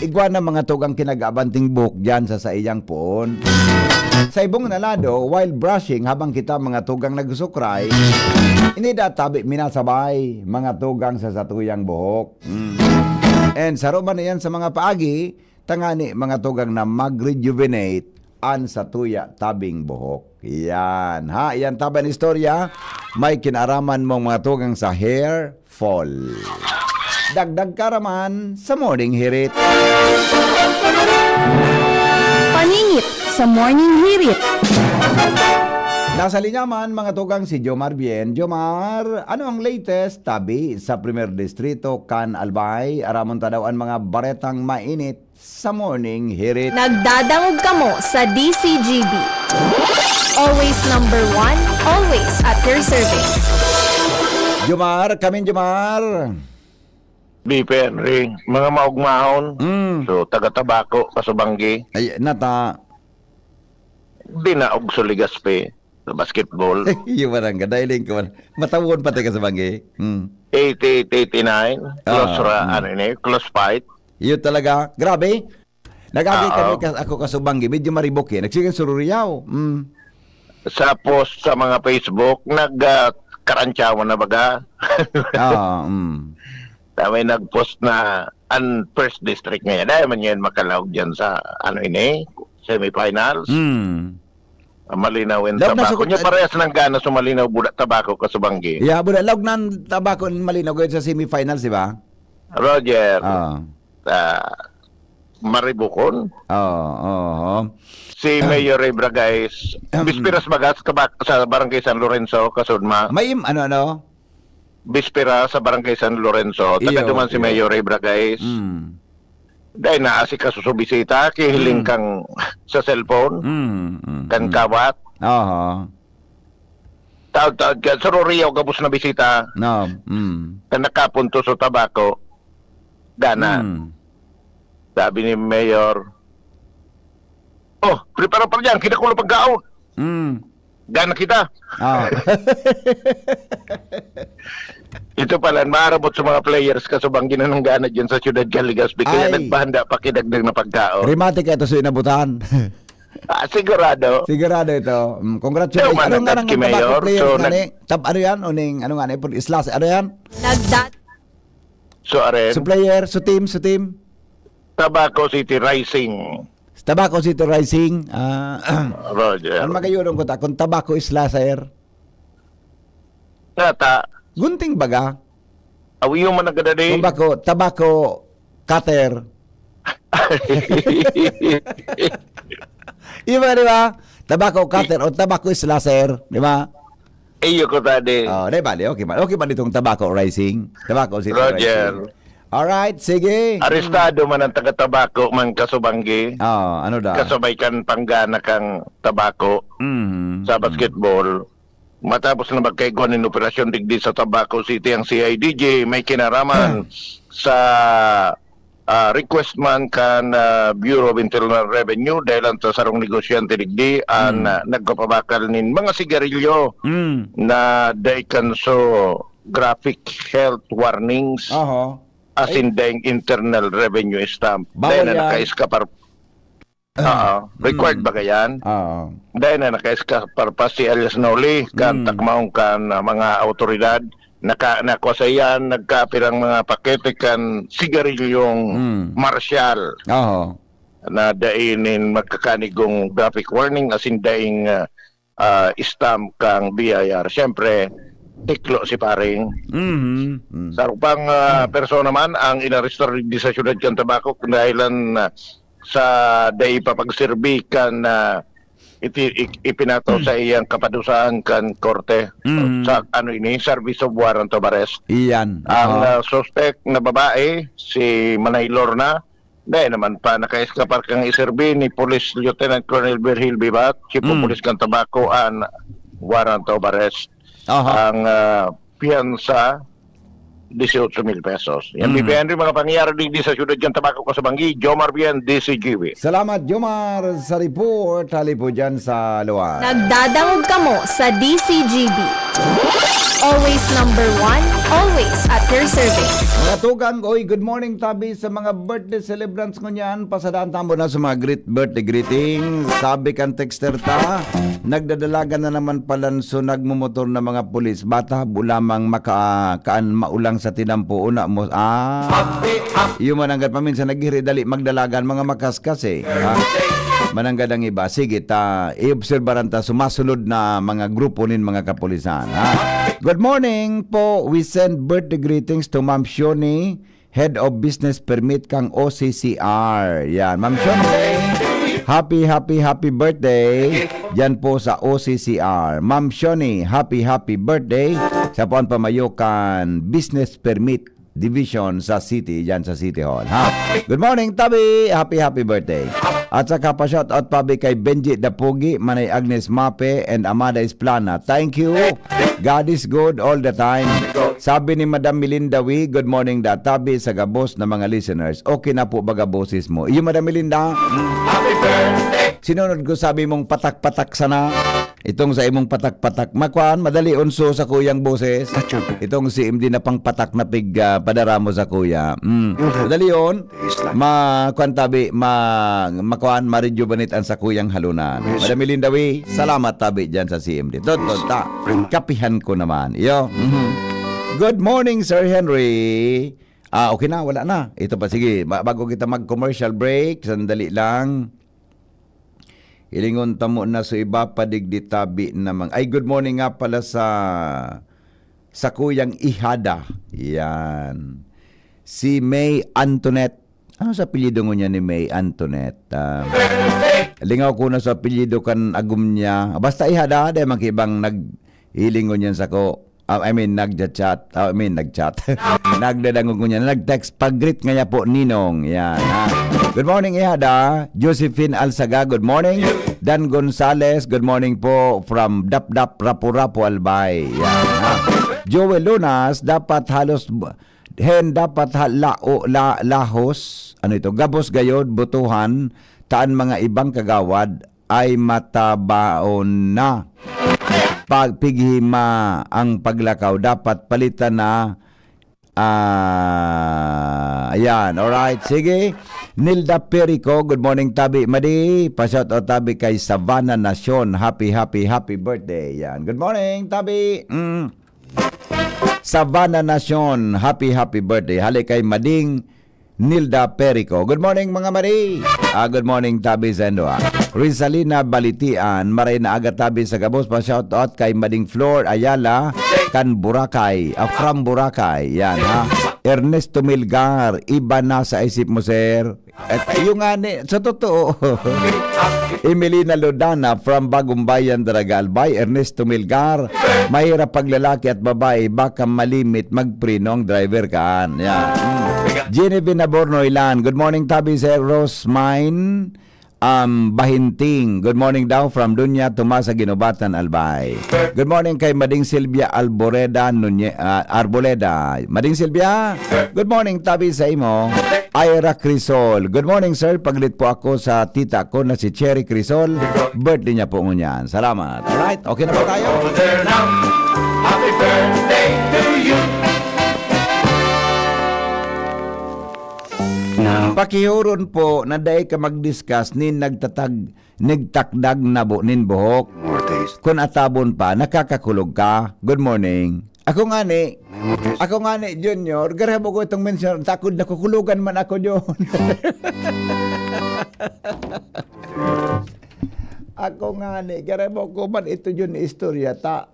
igwa na, mga tugang, kinag-aabanting buhok diyan sa saiyang poon. Sa ibong na lado, while brushing, habang kita, mga tugang, nagsusukray, ini da tabi minasabay, mga tugang, sa satuyang buhok. Mm. And saro man iyan sa mga paagi, tangani, mga tugang, na mag-rejuvenate an satuya tabing buhok. Yan, ha? Yan tabi an istorya. May kinaaraman mong mga tugang sa hair fall. Dagdag kaaraman sa Morning Hirit. Paningit sa Morning Hirit. Nasa linya man, mga tugang, si Jomar Bien. Jomar, ano ang latest tabi sa Primer Distrito kan Albay? Aramon ta daw an mga baretang mainit sa Morning Hirit. Nagdadangog kamo sa D C G B. Always number one, always at your service. Jomar, kamin Jomar. Bipe, Henry, mga maugmahon. Mm. So, taga Tabaco, Kasubanggi. Ay, nata. Dinaog sa Legazpi, sa basketball. Iyo, barangay. Dahil ko man. Matawon pati Kasubanggi. Mm. Eighty-eight eighty-nine, close Ah, ra, mm. ano ini, close fight. Iyo talaga. Grabe. Nag-agi Oo. kami ka-, ako Kasubanggi, medyo maribok eh. Nagsigang sururiyaw. Mm. Sa post sa mga Facebook, nag, ah, karantyawan na baga. Oo, mm. Na may nag-post na ang first district ngayon. Dahil man ngayon makalaog dyan sa, ano ini, semifinals. Mm. Ah, malinaw in Daog na Tabaco. sa Niya kukat. parehas ng gana sa Malinaw, Buda, Tabaco, Kasubanggi. Yeah, Buda, laog na ang Tabaco in Malinaw, gayud sa semifinals, di ba? Roger. Ah. Ah, maribukon. Oo, oo. Si Mayor Ray Bragais, Ahem. Bisperas baga sa Tabac-, sa Barangay San Lorenzo, Kasudma. May im-, ano, ano? Bispera sa Barangay San Lorenzo, Iyo, taga duman si iyo. Mayor Ray Bragais. Mm. Dahil naasikaso sa bisita, kihiling Mm. kang sa cellphone, Mm, mm, kan mm. kawat. Aha. Taod-taod ka, sa Roriao, gabos na bisita. No, mm. Kan nakapunto sa Tabaco, gana. Mm. Sabi ni Mayor, "Oh, prepara pa diyan, kita ko na pagkaon." Mm. Gana kita. Ah. Ito pala, maarabot sa mga players Kasubanggi na nanggana dyan sa siyudad kan Legazpi. Kaya Ay. nagpahanda pa kidagdag na pagkaon. Remate ka ito sa inabutan. Ah, sigurado. Sigurado ito. Mm, congratulations. Yung mga Ano nga nagdad ng ki tobacco Mayor, players so nga nag- ni? Tab, ano yan? Uning, ano nga ni? Pud islas, ano yan? Nagda- So, Aren, So player, so team, so team. Tabaco City Rising, Tabaco City Rising. Ah, Roger. ano magayuron ko ta? Kung Tabaco islas, sir. Nata, Gunting baga. awi yung mga nagdadi. Tabaco, Tabaco cutter. Iba, di ba? Tabaco cutter o Tabaco slasher, di ba? Iyo ko tadi. Oh, di ba? Okay man. Okay man itong Tabaco Rising. Tabaco City Roger. Rising. Alright, sige. Arestado man ang taga-tabako man kasubanggi. Oh, ano daw? Kasabay kan panggana kang tabako Mhm. sa basketball. Matapos na magkaigwa nin operasyon digdi sa Tabaco City ang C I D G, may kinaraman sa ah, request man kan ah, Bureau of Internal Revenue dahil ang sa sarong negosyante digdi ang Mm. ah, nagpapabakal nin mga sigarilyo Mm. na dai kan so graphic health warnings Oho. asin daing internal revenue stamp. Bawal Dahil na yan. naka-escapar. Oo. Required Mm. ba yan? Oo. Dahil na naka-escapar pa si alias Noli, kan Mm. takmaong kan ah, mga autoridad, naka, nakwa sa iyan, nagkapirang mga pakete kan sigarilyong Mm. Marshall Oho. na dainin magkakanigong graphic warning asin daing ah, ah, stamp kang B I R. Siyempre, tiklo si paring. Mhm. Mm. Sa pang ah, persona man ang inarestar digdi sa siyudad kan Tabaco dahilan ah, sa dai pa pagserbi kan ah, iti, i- ipinataw sa iyang kapadusahan kan korte. Mhm. Sa ano ini, service of warrant of arrest. Iyan. Ang Oho. ah, suspect na babae, si Manay Lorna, dahil naman pa naka-escapar kang iserbi ni Police Lieutenant Colonel Virgil Bibat, Chief of Mm. Police kan Tabaco, an warrant of arrest. Oho. Ang ah, piyansa, dieciocho mil pesos. Yan, Mm. P P N, mga pangyayari digdi sa siyudad kan Tabaco, kasabanggi, Jomar Bien, D C G B. Salamat, Jomar, sa report. Hali po dyan sa luwan. Nagdadangog kamo sa D C G B. Always number one, always at your service. Mga tugang, oy, good morning, tabi sa mga birthday celebrants ngunyan. Pasadaan tamo na sa mga great birthday greetings. Sabi kan texter ta, nagdadalagan na naman palan so nagmumotor na mga pulis. Bata, bu lamang maka, kaan maulang sa tinampo. Una mo, ah, iyo mananggad paminsan naghiri dali magdalagan mga makaskas eh. Ha? Mananggad ang iba. Sige, ta, iobserbaran ta sumasunod na mga grupo nin mga kapulisan. Ha? Good morning po. We send birthday greetings to Ma'am Shoni, Head of Business Permit kang O C C R. Yan, Ma'am Shoni. Happy, happy, happy birthday. Diyan po sa O C C R. Ma'am Shoni, happy, happy birthday. Sa puan pamayo kan Business Permit Division sa City, diyan sa City Hall. Ha? Good morning, Tabi. Happy, happy birthday. At saka pa-shoutout, Tabi, kay Benji Dapugi, Manay Agnes Mape, and Amada Isplana. Thank you. God is good all the time. Sabi ni Madam Melinda Wee, "Good morning da, Tabi, sa gabos na mga listeners." Okay na po baga boses mo. Iyo, Madam Melinda? Sinunod ko sabi mong patak-patak sana. Itong sa imong patak-patak. Makuan, madali unso sa kuyang boses. Itong C M D na pang patak na pig, ah, padara mo sa kuya. Mm. Madali yun. Ma, kuan tabi, ma, makuan, ma-rejuvenate ang sa kuyang halunan. Madam Melinda Wee, salamat tabi dyan sa C M D. Tot, tot, ta. Kapihan ko naman. Iyo. Mhm. Good morning, Sir Henry. Ah, okay na, wala na. Ito pa, sige. Ba- bago kita mag-commercial break, sandali lang. Hilingon ta mo na so iba pa digdi tabi namang. Ay, good morning nga pala sa, sa kuyang ihada. Yan. Si May Antoinette. Ano sa apelyido ngunyan ni May Antoinette? Ah, lingaw ko na sa apelyido kan agom niya. Basta ihada, dahil magkibang nag-hilingon yan sa ko. Ah, I mean, nagja-chat. Ah, I mean, nag-chat. Nagdadangog ko niya. Nag-text, "Pag-greet ngaya po, Ninong." Yan, ha? Good morning, Ihada. Josephine Alsaga, good morning. Dan Gonzales, good morning po from Dapdap, Rapu-Rapu, Albay. Yan, ha? Joel Lunas, dapat halos, hen, dapat ha, lao, la, lahos, ano ito, gabos gayod, butuhan, taan mga ibang kagawad, ay matabaon na. Pagpighima ang paglakaw, dapat palitan na. Ah, ayan, alright. Sige. Nilda Perico, good morning, Tabi. Madi, pa-shoutout, Tabi, kay Savannah Nacion. Happy, happy, happy birthday. Yan. Good morning, Tabi. Mm. Savannah Nacion, happy, happy birthday. Hali kay Mading Nilda Perico. Good morning, mga Madi. Ah, good morning, Tabi, sa inyo, ah. Rizalina Balitian, maray na aga, Tabi, sa gabos. Pa-shoutout kay Mading Flor Ayala, kan Boracay. Ah, from Boracay. Yan, ha. Ernesto Milgar, iba na sa isip mo, sir. At yung nga ni, sa totoo. Emelina Lodana from Bagumbayan, Daraga, Albay. Ernesto Milgar, mahirap pag lalaki at babae, baka malimit magpreno ang driver kan. Yan. Mm. Genevieve Naborno Ilan, good morning, Tabi, sir. Rose Mine, um, Bahinting. Good morning daw from Dunya Tomasa, Guinobatan, Albay. Good morning kay Mading Silvia Alboreda Nunye-, ah, Arboleda. Mading Silvia, good morning, Tabi, sa imo. Ira Crisol, good morning, sir. Paglit po ako sa tita ko na si Cherry Crisol. Birthday niya po ngunyan. Salamat. Alright, okay na ba tayo? Older now. Happy birthday to you. Now. Pakihuron po na dai ka mag-discuss nin nagtatag-, nagtakdag na bu-, nin buhok. More taste. Kun atabon pa, nakakakulog ka. Good morning. Ako nga ni, Memories. Ako nga ni, Junior, garabo ko itong mention. Takod na kukulogan man ako, Jun. Ako nga ni, garabo ko man ito, Jun, istorya ta.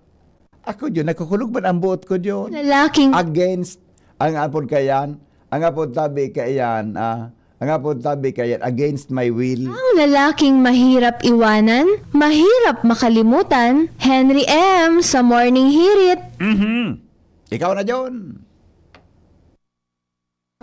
Ako, Jun, nakukulog man ang buot ko, Jun. Lalaking Against, ang apod kayan, ang apod tabi kayan, ah, ang apod tabi kayan, against my will. Ang lalaking mahirap iwanan, mahirap makalimutan, Henry M sa Morning Hirit. Mhm. Ikaw na, Jun.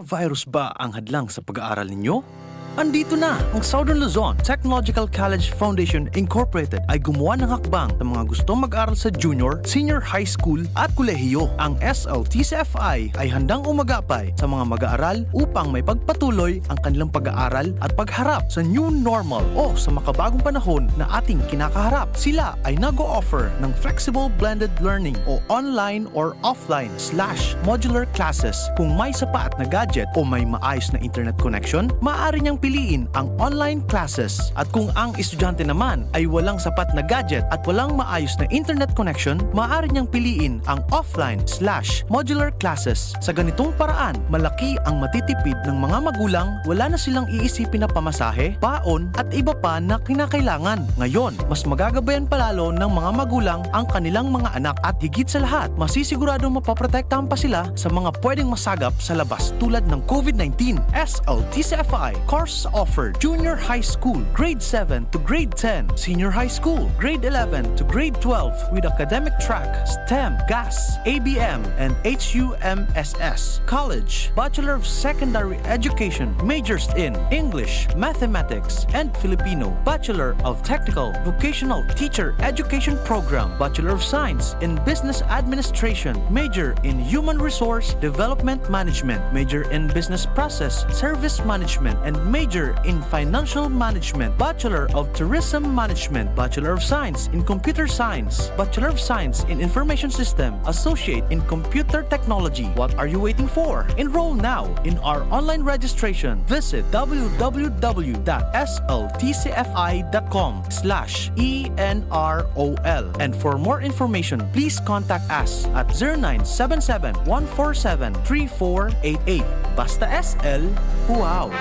Virus ba ang hadlang sa pag-aaral ninyo? Andito na ang Southern Luzon Technological College Foundation Incorporated ay gumawa ng hakbang sa mga gustong mag-aral sa junior, senior high school at kolehiyo. Ang S L T C F I ay handang umagapay sa mga mag-aaral upang may pagpatuloy ang kanilang pag-aaral at pagharap sa new normal o sa makabagong panahon na ating kinakaharap. Sila ay nag-o-offer ng flexible blended learning o online or offline slash modular classes. Kung may sapat na gadget o may maayos na internet connection, maaari niyang piliin ang online classes. At kung ang estudyante naman ay walang sapat na gadget at walang maayos na internet connection, maaari niyang piliin ang offline slash modular classes. Sa ganitong paraan, malaki ang matitipid ng mga magulang, wala na silang iisipin na pamasahe, baon, at iba pa na kinakailangan. Ngayon, mas magagabayan pa lalo ng mga magulang ang kanilang mga anak at higit sa lahat, masisiguradong mapoprotektahan pa sila sa mga pwedeng masagap sa labas tulad ng COVID nineteen. S L T C F I course offered: junior high school, grade seven to grade ten, senior high school, grade eleven to grade twelve, with academic track, STEM, GAS, A B M, and H U M S S. College, Bachelor of Secondary Education, majors in English, Mathematics, and Filipino, Bachelor of Technical Vocational Teacher Education Program, Bachelor of Science in Business Administration, major in Human Resource Development Management, major in Business Process Service Management, and major in Financial Management, Bachelor of Tourism Management, Bachelor of Science in Computer Science, Bachelor of Science in Information System, Associate in Computer Technology. What are you waiting for? Enroll now in our online registration. Visit w w w dot s l t c f i dot com slash e n r o l. And for more information, please contact us at zero nine seven seven, one four seven, three four eight eight. Basta S L, wow!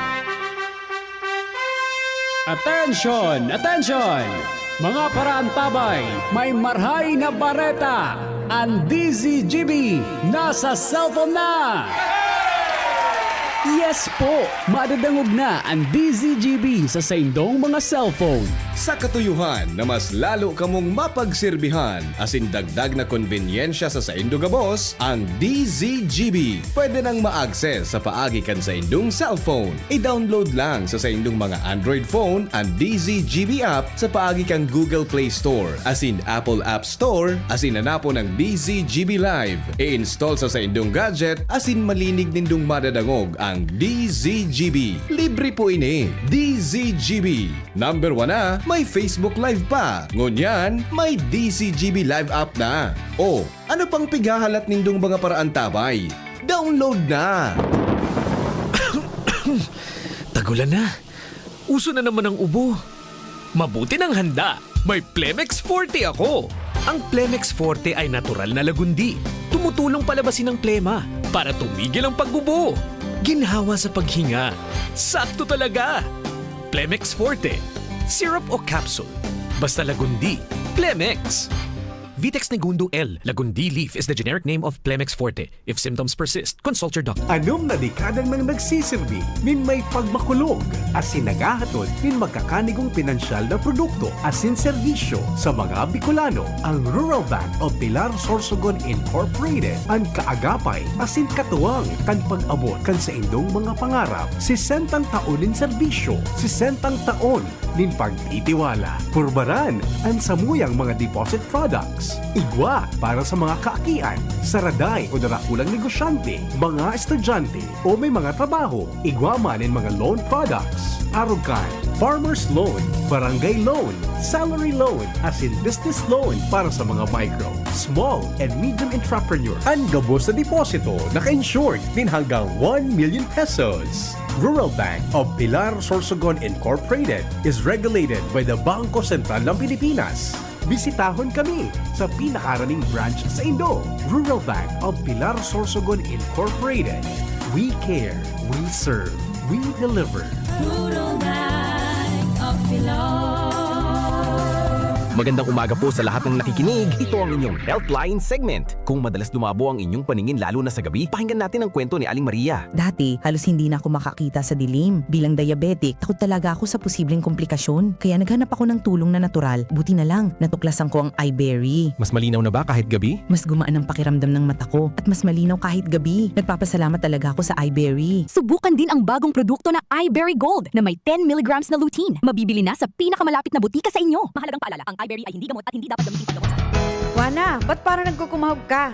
Attention! Attention! Mga paraantabay, may marhay na bareta! Ang D Z G B nasa cellphone na! Yes po! Madadangog na ang D Z G B sa saindong mga cellphone. Sa katuyuhan na mas lalo kamong mapagserbihan asin dagdag na konbenyensya sa saindo gabos, ang D Z G B pwede nang ma-access sa paagi kan saindong cellphone. I-download lang sa saindong mga Android phone an D Z G B app sa paagi kan Google Play Store asin Apple App Store asin hanapon ang D Z G B Live. I-install sa saindong gadget asin malinig nindong madadangog ang D Z G B. Libre po ini. D Z G B. Number one na, may Facebook Live pa. Ngunyan, may D Z G B Live app na. O, ano pang pighahalat nindong mga paraantabay? Download na! Tag-ulan na. Uso na naman ang ubo. Mabuti nang handa. May Plemex Forte ako. Ang Plemex Forte ay natural na lagundi. Tumutulong palabasin ang plema para tumigil ang pag-ubo. Ginhawa sa paghinga. Sakto talaga. Plemex Forte. Syrup o capsule. Basta lagundi. Plemex. Vitex Negundo L. Lagundi leaf is the generic name of Plemex Forte. If symptoms persist, consult your doctor. Anom na dekada nang nagsisirbi nin may pagmakulog asin naghahatod nin makakanigong pinansyal na produkto asin serbisyo sa mga Bicolano. Ang Rural Bank of Pilar Sorsogon Incorporated, an kaagapay asin katuwang kan pag-abot kan saindong mga pangarap. Sesentang taon nin serbisyo, sesentang taon nin pagtitiwala. Purbaran an samuyang mga deposit products. Igwa para sa mga kaakian, saraday o darakulang negosyante, mga estudyante o may mga trabaho. Igwa man nin mga loan products. Arog kan farmer's loan, barangay loan, salary loan, asin business loan para sa mga micro, small, and medium entrepreneur. An gabos na deposito naka-insured nin hanggang one million pesos. Rural Bank of Pilar Sorsogon Incorporated is regulated by the Bangko Sentral ng Pilipinas. Bisitahon kami sa pinakaraning branch saindo. Rural Bank of Pilar Sorsogon Incorporated. We care, we serve, we deliver. Rural Bank of Pilar. Magandang umaga po sa lahat ng nakikinig. Ito ang inyong Healthline segment. Kung madalas dumabo ang inyong paningin lalo na sa gabi, pakinggan natin ang kwento ni Aling Maria. Dati, halos hindi na ako makakita sa dilim. Bilang diabetic, takot talaga ako sa posibleng komplikasyon. Kaya naghanap ako ng tulong na natural. Buti na lang, natuklasan ko ang iBerry. Mas malinaw na ba kahit gabi? Mas gumaan ang pakiramdam ng mata ko at mas malinaw kahit gabi. Nagpapasalamat talaga ako sa iBerry. Subukan din ang bagong produkto na iBerry Gold na may ten milligrams na lutein. Mabibili na sa pinakamalapit na butika sa inyo. Mahalagang paalala, ang iBerry ay hindi gamot at hindi dapat gamitin paggamot sa Wana, ba't parang nagkukumahog ka?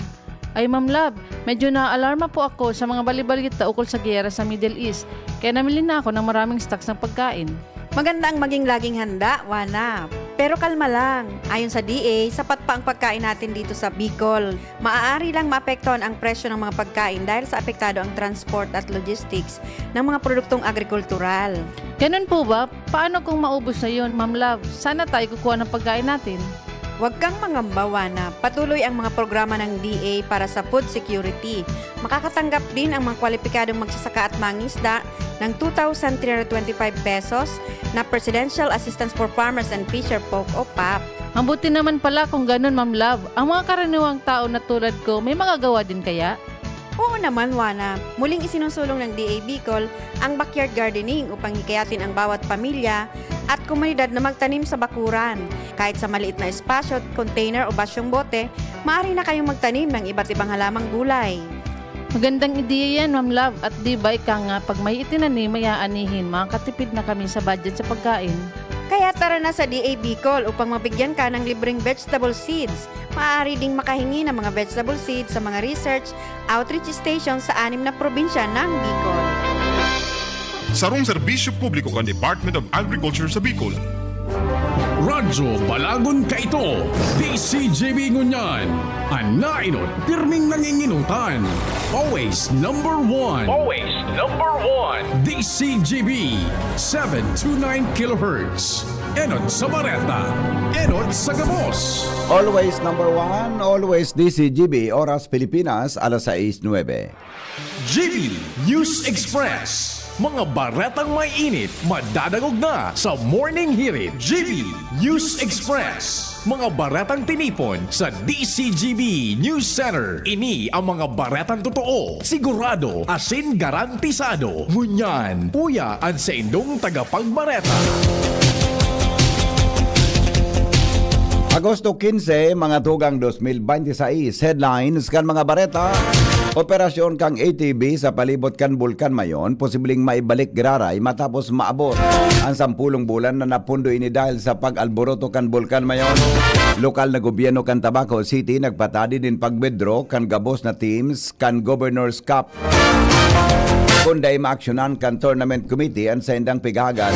Ay, Ma'am Love, medyo naaalarma po ako sa mga balibalita ukol sa giyera sa Middle East, kaya namili na ako ng maraming stocks ng pagkain. Maganda ang maging laging handa, Wana. Pero kalma lang. Ayon sa D A, sapat pa ang pagkain natin dito sa Bicol. Maaari lang maapektuhan ang presyo ng mga pagkain dahil sa apektado ang transport at logistics ng mga produktong agrikultural. Ganun po ba? Paano kung maubos na yun, Ma'am Love? Saan na tayo kukuha ng pagkain natin? Huwag kang mangamba, Wana. Patuloy ang mga programa ng D A para sa food security. Makakatanggap din ang mga kwalipikadong magsasaka at mangisda ng two thousand three hundred twenty-five pesos na Presidential Assistance for Farmers and Fisher Folk o pap. Mabuti naman pala kung ganun, Ma'am Love. Ang mga karaniwang tao na tulad ko, may magagawa din kaya? Oo naman, Wana. Muling isinusulong ng D A Bicol ang backyard gardening upang hikayatin ang bawat pamilya at komunidad na magtanim sa bakuran. Kahit sa maliit na espasyo, container o basyong bote, maaari na kayong magtanim ng iba't ibang halamang gulay. Magandang ideya yan, Ma'am Love. At di ba ika nga, pag may itinanim, may aanihin, makakatipid na kami sa budget sa pagkain. Kaya tara na sa D A Bicol upang mabigyan ka ng libreng vegetable seeds. Maaari ding makahingi ng mga vegetable seeds sa mga research outreach station sa anim na probinsya ng Bicol. Sarong serbisyo publiko kan Department of Agriculture sa Bicol. Radyo Balagon kaito, D C G B ngunyan. An nainot, pirming nanginginutan. Always number one. Always number one. D C G B, seven two nine kilohertz. Enot sa Bareta, enot sa gabos. Always number one, always D C G B, oras Pilipinas, alas sais nuebe. G B News Express. Mga baretang may init, madadangog na sa Morning Hirit. G B News Express. Mga baretang tinipon sa D C G B News Center. Ini ang mga baretang totoo, sigurado, asin garantisado. Ngunyan, uya an saindong tagapagbareta. Agosto quince, mga tugang dos mil bente sais, headlines kan mga bareta. Operasyon kan A T B sa palibot kan Bulkan Mayon, posibleng maibalik giraray matapos maabot an sampulong bulan na napundo ini dahil sa pag-alboroto kan Bulkan Mayon. Lokal na gobyerno kan Tabaco City nagpatadi nin pag-withdraw kan gabos na teams kan Governor's Cup. Kun dai maaksyonan kan Tournament Committee an saindang pighagad,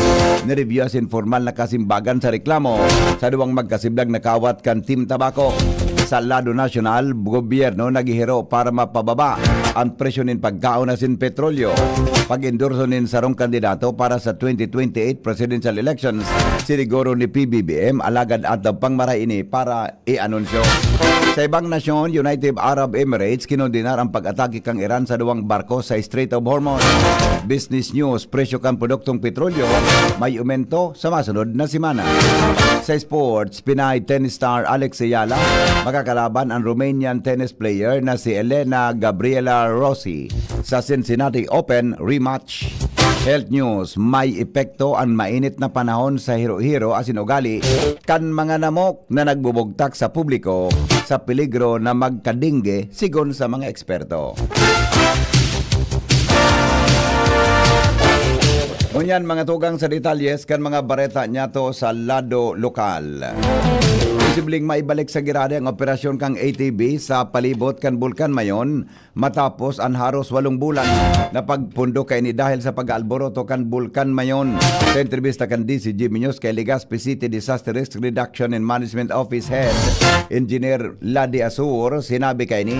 ni-review asin formal na kasimbagan sa reklamo sa duwang magkasiblag na kawat kan Team Tabaco. Sa lado nasyonal, gobyerno naghihiro para mapababa an presyo nin pagkaon asin petrolyo. Pag-endorso nin sarong kandidato para sa twenty twenty-eight presidential elections, siniguro ni P B B M, alagad atnaw pang maray ini para i-anunsyo. Sa ibang nasyon, United Arab Emirates kinondenar ang pag-atake kan Iran sa duwang barko sa Strait of Hormuz. Business News, presyo kan produktong petrolyo may umento sa masunod na semana. Sa sports, Pinay tennis star Alex Ayala makakalaban ang Romanian tennis player na si Elena Gabriela Rossi sa Cincinnati Open rematch. Health News, may epekto an mainit na panahon sa hiro-hiro asin ugali kan mga namok na nagbubugtak sa publiko sa peligro na magkadingge, sigon sa mga eksperto. Ngunyan, mga tugang sa detalyes kan mga bareta niyato sa lado lokal. Posibleng maibalik sa giraray ang operasyon kan A T B sa palibot kan Bulkan Mayon matapos an haros walong bulan na pagpundok kaini dahil sa pag-aalboroto kan Bulkan Mayon. Sa entrebista kan D Z G B News kay Legazpi City Disaster Risk Reduction and Management Office Head Engineer Ladi Asur, sinabi kaini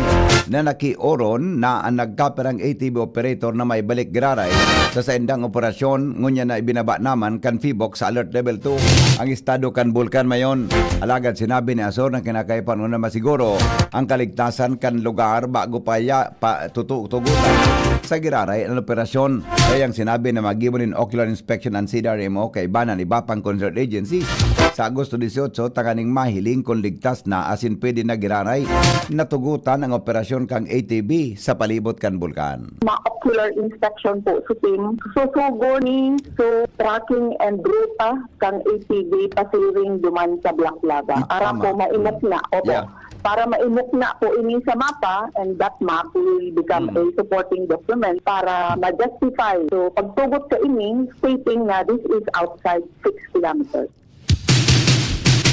na nakioron na an nagkapirang A T B operator na maibalik giraray sa saindang operasyon, ngunyan na ibinaba naman kan PHIVOLCS sa Alert Level two ang estado kan Bulkan Mayon. Alagad sinabi ni Asur na kinakaipuhan na masiguro ang kaligtasan kan lugar bago pa ya-, pa tutu-, tugutan sa giraray an operasyon. Kaya ang sinabi na magibo nin ocular inspection an C D R M O kaiba na an iba pang concerned agency sa Agosto dieciocho, tanganing mahiling kun ligtas na asin pwede na giraray natugutan ang operasyon kan A T B sa palibot kan bulkan. Ma-ocular inspection po sa team. Susugo ni so tracking and ruta kan A T B pasiring duman sa Black Lava. Para po maimok na. Opo. Yeah. Para maimok na po ini sa mapa, and that map will become a supporting document para ma-justify. So, pagtugot sa ini, stating na this is outside six kilometers.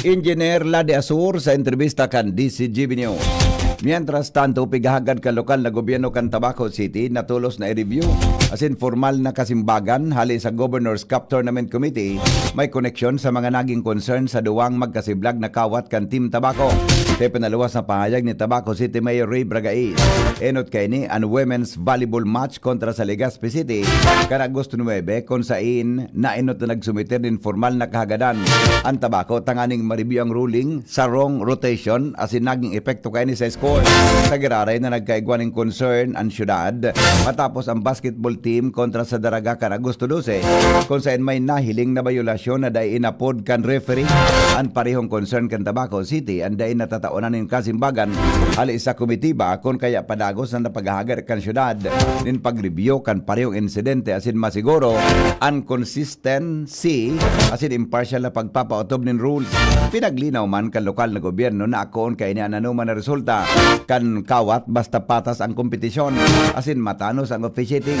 Engineer Lade Asur sa entrebista kan D Z G B News. Mientras tanto, pighahagad kan lokal na gobyerno kan Tabaco City na tolos na i-review asin formal na kasimbagan hali sa Governor's Cup Tournament Committee may koneksyon sa mga naging concern sa duwang magkasiblag na kawat kan Team Tabaco. Sa ipinaluwas na pahayag ni Tabaco City Mayor Ray Bragais, enot kaini an women's volleyball match kontra sa Legazpi City kan Agosto nuebe, kun sain naenot na nagsumiter nin formal na kahagadan an Tabaco tanganing ma-review ang ruling sa wrong rotation asin naging epekto kaini sa score. Sa giraray na nagkaigwa nin concern an syudad matapos ang basketball team kontra sa Daraga kan Agosto dose, kun sain may nahiling na bayolasyon na dai inapod kan referee. An parehong concern kan Tabaco City an dai natataonan nin kasimbagan hali sa komitiba, kun kaya padagos na napaghahagad kan syudad nin pag-review kan parehong insidente asin masiguro an consistent C asin impartial na pagpapaotob nin rules. Pinaglinaw man kan lokal na gobyerno na akoon kaini an anoman na resulta kan kawat basta patas ang kompetisyon asin matanos ang officiating.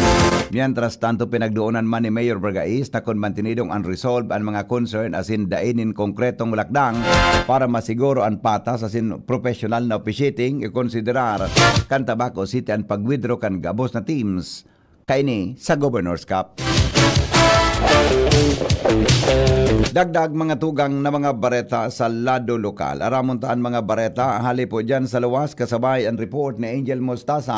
Mientras tanto, pinagdoonan man ni Mayor Bragais na kun mantinidong an resolve an mga concern asin dai nin konkretong lakdang para masiguro an patas asin propesyonal na officiating, ikonsiderar kan Tabaco City an pag-withdraw kan gabos na teams kaini sa Governor's Cup. Dagdag mga tugang na mga bareta sa lado lokal. Aramon ta an mga bareta hali po dyan sa luwas, kasabay an report ni Angel Mostaza.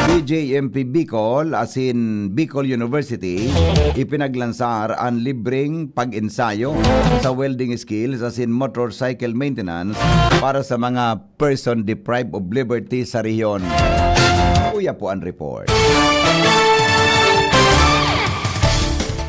B J M P Bicol asin Bicol University ipinaglansar an libreng pag-ensayo sa welding skills asin motorcycle maintenance para sa mga person deprived of liberty sa rehiyon. Uya po an report.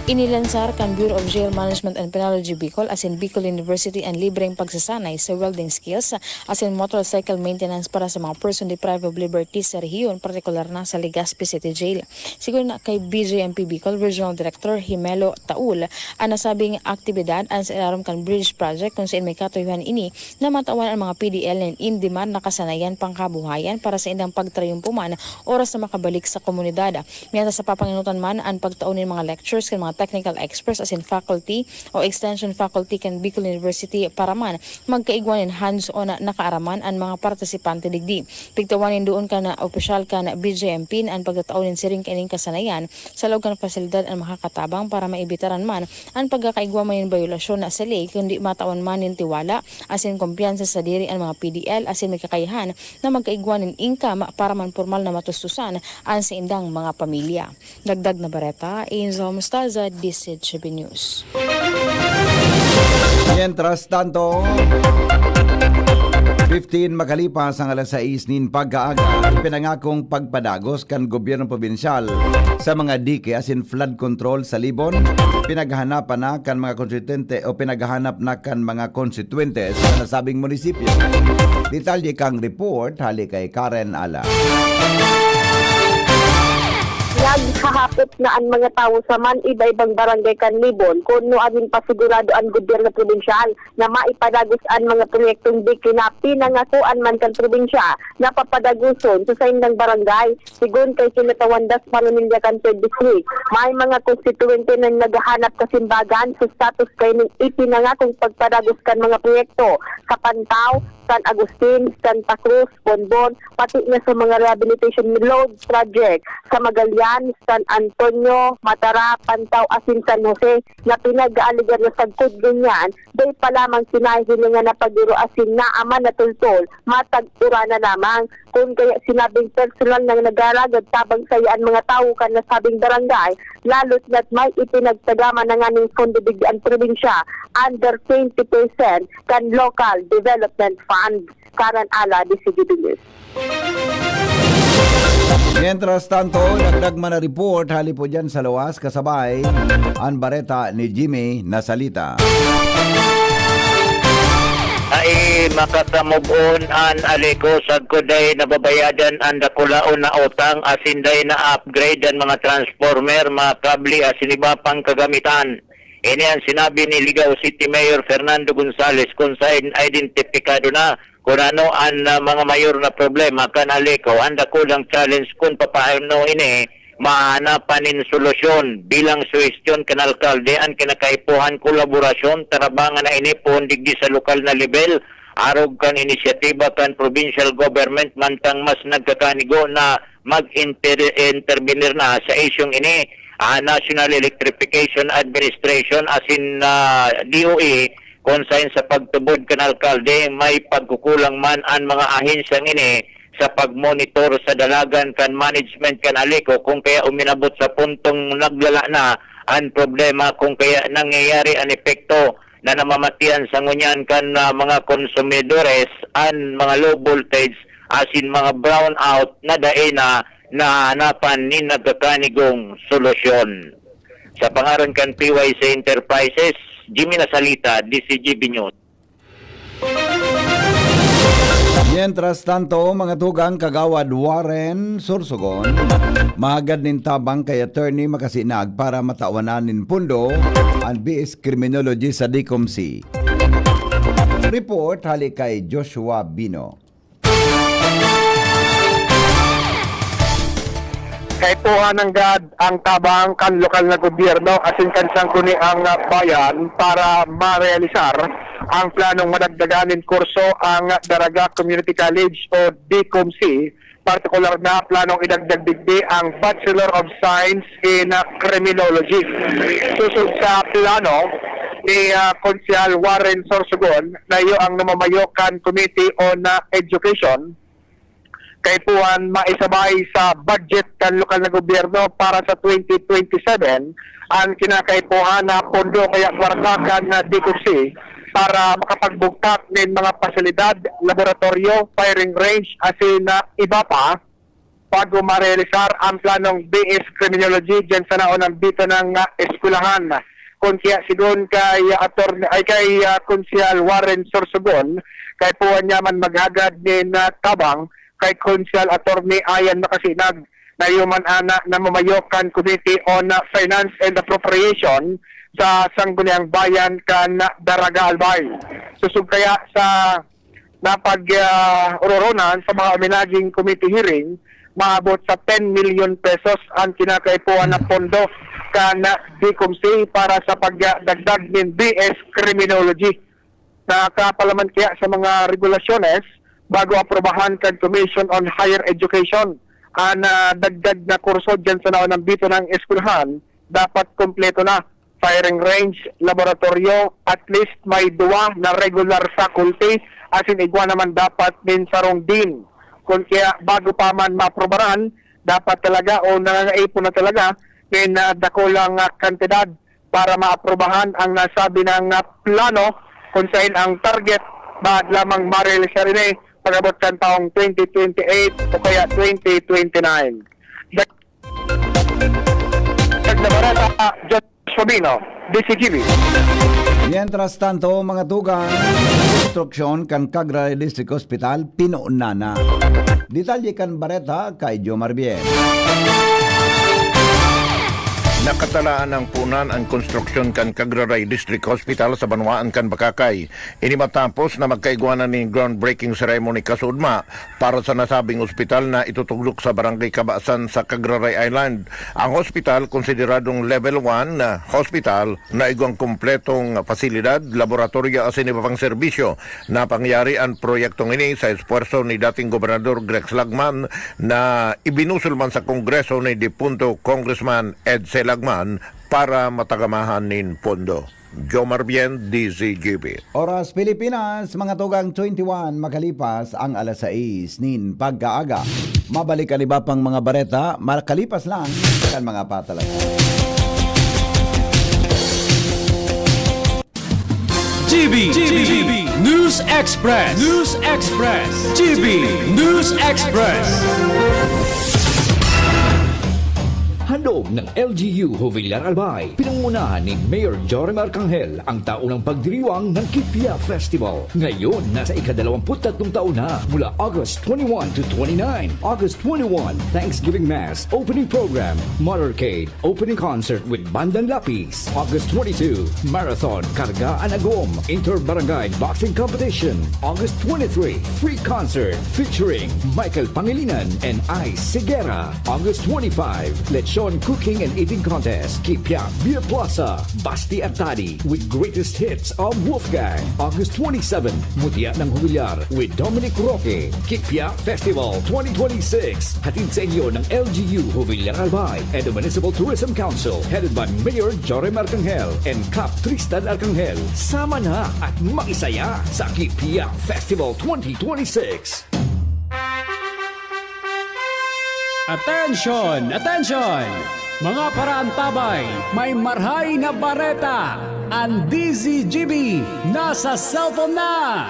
Inilansar kan Bureau of Jail Management and Penology Bicol asin Bicol University an libreng pagsasanay sa welding skills asin motorcycle maintenance para sa mga person deprived of liberty sa rehiyon, partikular na sa Legazpi City Jail. Sigon na kay B J M P Bicol Regional Director Himelo Taul, an nasabing aktibidad an sa ilarom kan Bridge Project, kun sain may katuyuhan ini na matawan an mga P D L nin in-demand na kasanayan pangkabuhayan para sa indang pagtrayumpo man oras na makabalik sa komunidad. Mientras, sa papangenotan man an pagtao nin mga lectures kan mga technical experts asin faculty o extension faculty kan Bicol University para man magkaigwa nin hands-on na nakaaraman an mga partisipante digdi. Pigtawan nin duon kan opisyal kan B J M P an pagtatao nin siring kaining kasanayan sa laog kan pasilidad an makakatabang para maibitaran man an pagkakaigwa man nin bayolasyon na sa ley kundi matawan man nin tiwala asin kumpiyansa sa diri an mga P D L asin may kakayahan na magkaigwa nin income para man pormal na matustusan an saindang mga pamilya. Dagdag na bareta, Angel Mostaza, D C G B News. Mientras tanto, fifteen makalipas ang alas sais nin pagkaaga, ipinangakong pagpadagos kan gobyerno probinsyal sa mga dike asin flood control sa Libon, pinaghanapan na kan mga konstituyente o pinaghahanap na kan mga konstituyente sa nasabing munisipyo. Detalye kang report hali kay Karen Ala. Naghahapot na an mga tawo sa man iba-ibang barangay kan Libon kun nuarin pasigurado an gobyerno probinsyal na maipadagos an mga proyektong dike na pinangakoan man kan probinsya na papadagoson sa saindang barangay. Sigon kay Senator Wandas Manunilya kan Third District, may mga konstituwente na naghahanap kasimbagan sa status kaining ipinangakong pagpadagos kan mga proyekto sa Pantao, San Agustin, Santa Cruz, Bonbon, pati na sa mga rehabilitation load project sa Magallanes, San Antonio, Matara, Pantao, asin San Jose na pinag-aaligar na sagkod ngunyan, dai pa lamang kinahihilingan na pagiro asin naaman na tultol, matag-uran na lamang. Kun kaya sinabing personal nang nagharagad tabang saiya an mga tawo kan nasabing barangay, lalo't na't may ipinagtagama na nganing pondo digdi an probinsya, under twenty percent kan local development fund. Karen Ala, D C G B News. Mientras tanto, dagdag man na report hali po dyan sa luwas, kasabay an bareta ni Jimmy Nasalita. Ay makakamove-on an Aleco sagkod ay nababayadan an dakulaon na utang asin dai na-upgrade an mga transformer, mga kable asin iba pang kagamitan. Ini an sinabi ni Ligao City Mayor Fernando Gonzales kun saen identipikado na kun ano an ah, mga mayor na problema kan Aleco. An dakulang challenge kun papaano ini mahanapan nin solusyon. Bilang suhestyon kan alkalde, an kinakaipuhan kolaborasyon, tarabangan na ini poon digdi sa lokal na lebel, arog kan inisyatiba kan provincial government, mantang mas nagkakanigo na mag-inter- intervenir na sa isyung ini, ah, National Electrification Administration asin ah, D O E, kun saen sa pagtubod kan alkalde, may pagkukulang man an mga ahensyang ini sa pagmonitor sa dalagan kan management kan Aleco, kun kaya uminabot sa puntong naglala na an problema, kun kaya nangyayari an epekto na namamatian sa ngunyan kan ah, mga konsumidores an mga low voltage asin mga brownout na dai na nahanapan nin nagkakanigong solusyon. Sa pangaran kan P Y C Enterprises, Jimmy Nasalita, D C G B News. Mientras tanto, mga tugang, Kagawad Warren Sorsogon, mahagad nin tabang kay Attorney Makasinag para matawanan nin pundo an B S Criminology sa DICOMC. Report hali kay Joshua Bino. Kaipuhan nanggad ang tabang kan lokal na gobyerno asin kan sangguniang bayan para marealisar ang planong madagdagan nin kurso ang Daraga Community College o DCOMC, partikular na planong idagdag digdi ang Bachelor of Science in Criminology. Susog sa plano ni ah, Konsehal Warren Sorsogon na iyo ang namamayo kan Committee on ah, Education, kaipuhan maisabay sa budget kan lokal na gobyerno para sa twenty twenty-seven an kinakaipuhan na pondo kaya kwarta kan ah, DCOMC para makapagbugtak nin mga pasilidad, laboratoryo, firing range, asin ah, iba pa, bago marealisar ang planong B S Criminology diyan sa naunang bita ng ah, eskwelahan. Kun kaya sigon kay ah, attorney ay kay ah, Konsehal Warren Sorsogon, kaipuhan niya man maghagad nin ah, tabang kay Konsehal Attorney Ian Makasinag na iyo man ana namamayo kan Committee on ah, Finance and Appropriation sa Sangguniang Bayan kan Daraga Albay. Susog kaya sa napag-ororonan sa mga homenaging committee hearing, maabot sa ten million pesos ang kinakaipuhan na pondo kan DCOMC para sa pagdagdag nin B S Criminology. Nakapalaman kaya sa mga regulasyones bago aprubahan kan Commission on Higher Education an, ah, dagdag na kurso diyan sa naunang bito ng eskwelahan, dapat kompleto na. Firing range, laboratoryo, at least may duwa na regular faculty, asin igwa naman dapat nin sarong dean. Kun kaya bago pa man maaprubaran, dapat talaga o nangangaipon na talaga nin, ah, dakulang, ah, kantidad para maaprubahan ang nasabi na plano, kun saen ang target bahad lamang marealisar ini pag-abot kan taong twenty twenty-eight o kaya twenty twenty-nine. Dag-, Dagdag na bareta, John Sabino, D C G B. Mientras tanto, mga tugang, konstruksyon kan Cagra District Hospital, pinuna na. Detalye kan bareta kay Jomar Bien. Nakatalaan ang punan an konstruksyon kan Cagra District Hospital sa banwaan kan Bacacay. Ini matapos na magkaigwa na nin groundbreaking ceremony kasuodma para sa nasabing ospital na itutugdok sa Barangay Cabasan sa Cagraray Island. Ang ospital, konsideradong level one na hospital na igwang kompletong pasilidad, laboratoryo asin iba pang serbisyo. Napangyari an proyektong ini sa esfuerso ni dating Gobernador Grex Lagman na ibinusol man sa Kongreso ni dipunto Congressman Ed C. Lagman para matagamahan nin pondo. Jomar Bien, D Z G B. Oras Pilipinas, mga tugang, twenty-one makalipas ang alas sais nin pagkaaga. Mabalik an iba pang mga bareta, makalipas lang kan mga patalastas. G B, G B, News Express, News Express, G B, News Express. Handog ng L G U Jovillar Albay, pinangungunahan ni Mayor Jorim Arcangel ang taunang pagdiriwang ng Kipia Festival. Ngayon, nasa ikadalawamput tatlong taon na, mula August twenty-one to twenty-nine. August twenty-one, Thanksgiving Mass, opening program, motorcade, opening concert with Bandang Lapis. August twenty-two, Marathon, Karga an Agom, Inter-Barangay Boxing Competition. August twenty-three, free concert featuring Michael Pangilinan and Ice Sigera. August twenty-five, Lechon Cooking and Eating Contest, Kipia Beer Plaza, Basti Artadi with greatest hits of Wolfgang. August twenty-seven, Mutya ng Jovillar with Dominic Roque, Kipia Festival twenty twenty-six. Hatid sa inyo ng L G U Jovillar Albay and the Municipal Tourism Council, headed by Mayor Jorim Arcangel and Kap Tristan Arcangel. Sama na at makisaya sa Kipia Festival twenty twenty-six. Attention! Attention! Mga paraantabay, may marhay na bareta! An D Z G B nasa cellphone na!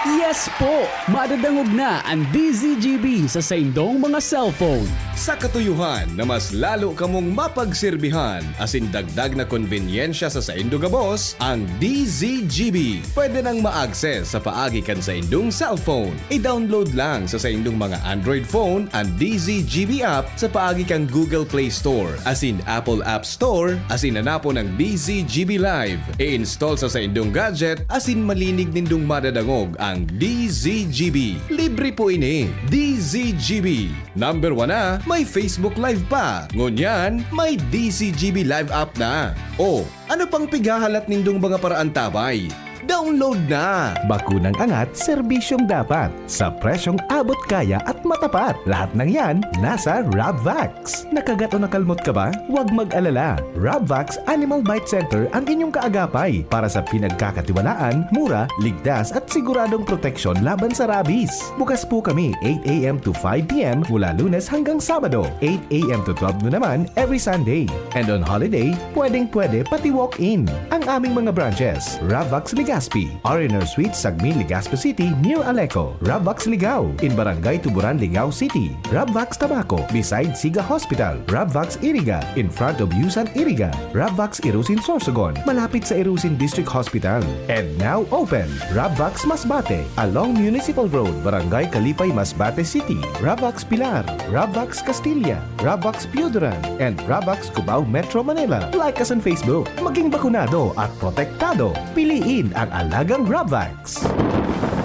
Yes po! Madadangog na an D Z G B sa saindong mga cellphone. Sa katuyohan na mas lalo kamong mapagserbihan asin dagdag na konbenyensya sa saindo gabos, ang D Z G B pwede nang ma-access sa paagi kan saindong cellphone. I-download lang sa saindong mga Android phone an D Z G B app sa paagi kan Google Play Store asin Apple App Store asin hanapon ang D Z G B Live. I-install sa saindong gadget asin malinig nindong madadangog ang D Z G B. Libre po ini. D Z G B. Number one na, may Facebook Live pa. Ngunyan, may D Z G B Live app na. O, ano pang pighahalat nindong mga paraantabay? Download na! Bakunang angat, serbisyong dapat, sa presyong abot kaya at matapat. Lahat ng yan, nasa Rabvax. Nakagat o nakalmot ka ba? Huwag mag-alala. Rabvax Animal Bite Center ang inyong kaagapay para sa pinagkakatiwalaan, mura, ligtas at siguradong proteksyon laban sa rabies. Bukas po kami eight a m to five p m mula Lunes hanggang Sabado, eight a m to twelve noon naman every Sunday. And on holiday, pwedeng-pwede pati walk-in. Ang aming mga branches, Rabvax Legazpi, R and R Suites, Sagmin, Legazpi City, near Aleco, Rabvax Ligao, in Barangay Tuburan, Ligao City, Rabvax Tabaco, beside Siga Hospital, Rabvax Iriga, in front of Yusan Iriga, Rabvax Irusin Sorsogon, malapit sa Irusin District Hospital. And now open, Rabvax Masbate, along Municipal Road, Barangay Kalipay, Masbate City, Rabvax Pilar, Rabvax Castilla, Rabvax Pioduran, and Rabvax Cubao, Metro Manila. Like us on Facebook. Maging bakunado at protektado. Piliin ang alagang Rabvax.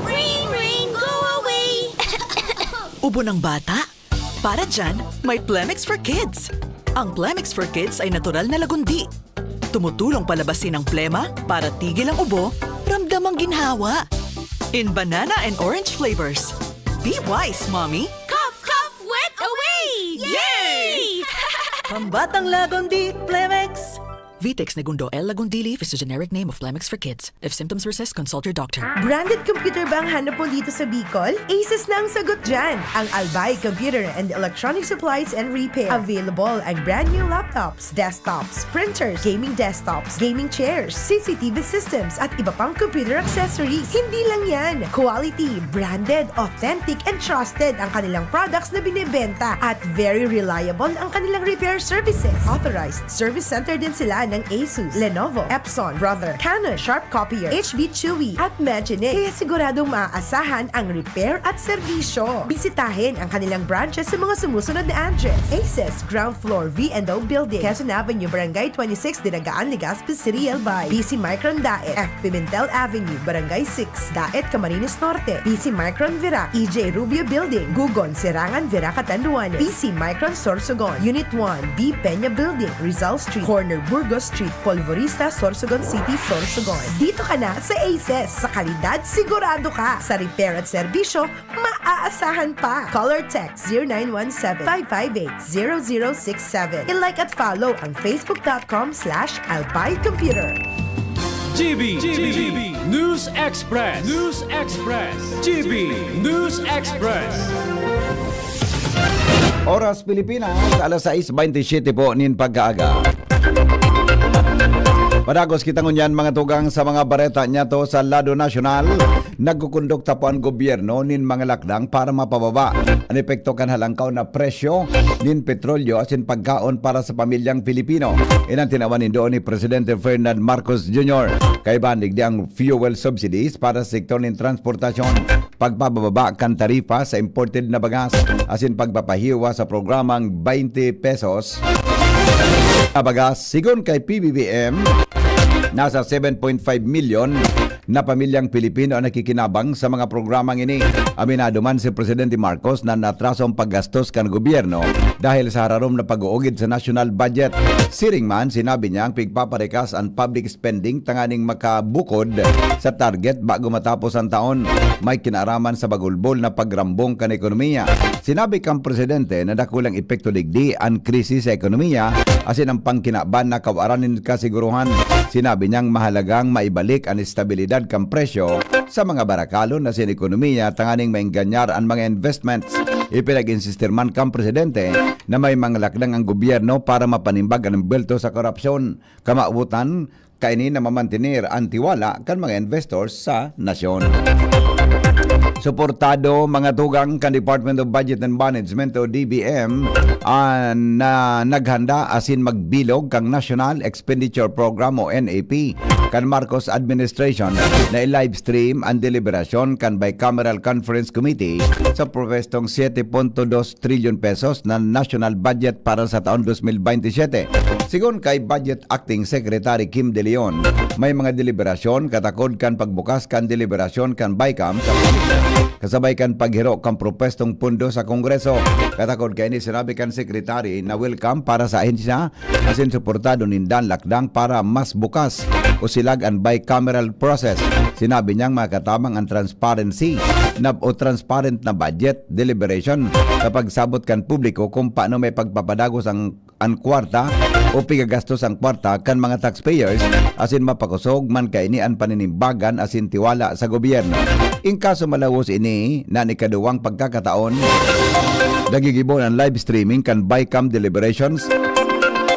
Ring, ring, go away! Ubo ng bata? Para dyan, may Plemex for Kids. Ang Plemex for Kids ay natural na lagundi. Tumutulong palabasin ang plema para tigil ang ubo, ramdam ang ginhawa. In banana and orange flavors. Be wise, mommy! Cough, cough, wet away! Yay! Pambatang Lagundi, Plemex! Vitex Negundo L. Lagundili is the generic name of Plemex for Kids. If symptoms persist, consult your doctor. Branded computer ba ang hanap mo dito sa Bicol? Asus na ang sagot dyan! Ang Albay Computer and Electronic Supplies and Repair. Available ang brand new laptops, desktops, printers, gaming desktops, gaming chairs, C C T V systems, at iba pang computer accessories. Hindi lang yan! Quality, branded, authentic, and trusted ang kanilang products na binebenta at very reliable ang kanilang repair services. Authorized service center din sila ng Asus, Lenovo, Epson, Brother, Canon, Sharp Copier, H B Chewy, at Magine. Kaya siguradong maaasahan ang repair at serbisyo. Bisitahin ang kanilang branches sa mga sumusunod na address: Aces, ground floor, V and O Building, Quezon Avenue, Barangay twenty-six, Dinagaan, Legazpi City, Albay. P C Micron Daet, F Pimentel Avenue, Barangay six, Daet, Camarines Norte. P C Micron Virac, E J Rubio Building, Gugon, Serangan, Virac, Catanduanes. P C Micron Sorsogon, Unit one, B Peña Building, Rizal Street, corner Burgos Street, Polvorista, Sorsogon City, Sorsogon. Dito ka na sa Aces. Sa kalidad, sigurado ka. Sa repair at serbisyo, maaasahan pa. Call or text zero nine one seven, five five eight, zero zero six seven. I-like at follow ang facebook dot com slash Albay Computer. G B, G B, News Express, News Express, G B News Express. Oras Pilipinas, alas sais bentisiete po nin pagkaaga. Padagos kita ngunyan, mga tugang, sa mga bareta niyato sa lado nasyonal. Nagkukondukta po an gobyerno nin mga lakdang para mapababa an epekto kan halangkaw na presyo nin petrolyo asin pagkaon para sa pamilyang Pilipino. Iyan an tinawan nin duon ni Presidente Ferdinand Marcos Junior. Kaiba digdi ang fuel subsidies para sa sektor nin transportasyon, pagpababa kan taripa sa imported na bagas, asin pagpapahiwa sa programang twenty pesos na bagas. Sigon kay P B B M, nasa seven point five milyon na pamilyang Pilipino ang nakikinabang sa mga programang ini. Aminado man si Presidente Marcos na natraso ang paggastos kan gobyerno dahil sa hararom na pag-uugid sa national budget. Siring man, sinabi niya ang pigpaparikas an public spending tanganing makabukod sa target bago matapos ang taon. May kinaaraman sa bagulbol na pagrambong kan ekonomiya. Sinabi kan presidente na dakulang epekto digdi an krisis sa ekonomiya asin ang pangkinaban na kawaran nin kasiguruhan. Sinabi niyang mahalagang maibalik an estabilidad kan presyo sa mga barakalon asin ekonomiya tanganing maenganyar an mga investments. Ipinag-insistir man kan presidente na may mga lakdang ang gobyerno para mapanimbag an embwelto sa korupsyon. Kamawotan kaini na mamantener an tiwala kan mga investors sa nasyon. Suportado, mga tugang, kan Department of Budget and Management o D B M, ah, na naghanda asin magbilog kan National Expenditure Program o N E P kan Marcos administration na i-livestream an deliberasyon kan Bicameral Conference Committee sa propwestong siete punto dos trilyon pesos na national budget para sa taon dos mil bentisiete. Sigon kay Budget Acting Secretary Kim De Leon, may mga deliberasyon katakod kan pagbukas kan deliberasyon kan BICAM sa publiko, kasabay kan paghiro kan propwestong pondo sa Kongreso. Katakod kaini, sinabi kan Secretary na welcome para sa ahensya asin suportado ninda an lakdang para mas bukas o silag an bicameral process. Sinabi niyang makatabang an transparency na, o transparent na budget deliberation sa pagsabot kan publiko kung paano may pagpapadagos ang, an kwarta o pigagastos ang kwarta kan mga taxpayers asin mapakosog man kaini an paninimbagan asin tiwala sa gobyerno. In kaso malawos ini na an ikaduwang pagkakataon, nagigibo an live streaming kan BICAM deliberations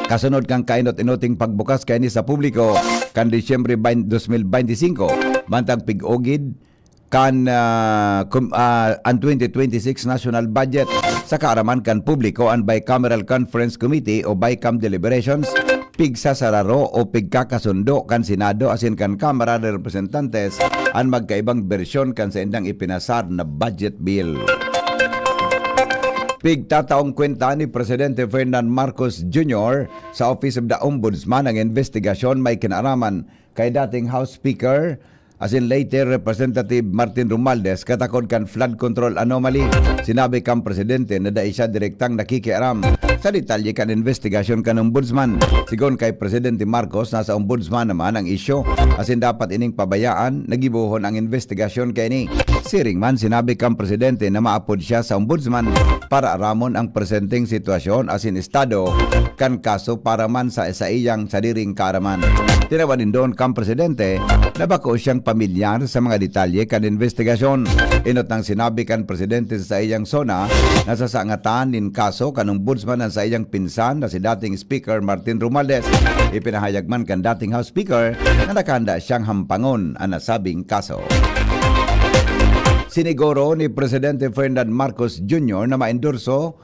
kasunod kan kainot-inoting pagbukas kaini sa publiko kan Disyembre bain-, dos mil beinti singko, mantang pig-ugid kan, ah, kum-, ah, an twenty twenty-six national budget. Sa kaaraman kan publiko, an Bicameral Conference Committee o BICAM deliberations pigsasararo o pigkakasundo kan Senado asin kan Kamara de Representantes an magkaibang bersyon kan saindang ipinasar na budget bill. Pigtataong kwenta ni Presidente Ferdinand Marcos Junior sa Office of the Ombudsman ang investigasyon may kinaaraman kay dating House Speaker asin Leyte Representative Martin Romualdez katakod kan flood control anomaly. Sinabi kan presidente na dai siya direktang nakikiaram sa detalye kan investigasyon kan ombudsman. Sigon kay Presidente Marcos, nasa ombudsman naman ang isyu, asin dapat ining pabayaan na gibohon ang investigasyon kaini. Siring man, sinabi kan presidente na maapod siya sa ombudsman para aramon ang presenteng sitwasyon asin estado kan kaso para man sa saiyang sadiring kaaraman. Tinawan nin duon kan presidente na bako siyang pamilyar sa mga detalye kan investigasyon. Enot nang sinabi kan presidente sa saiyang SONA na sasangatan nin kaso kan ombudsman an saiyang pinsan na si dating Speaker Martin Romualdez. Ipinahayag man kan dating House Speaker na nakahanda siyang hampangon an nasabing kaso. Siniguro ni Presidente Ferdinand Marcos Junior na maendorso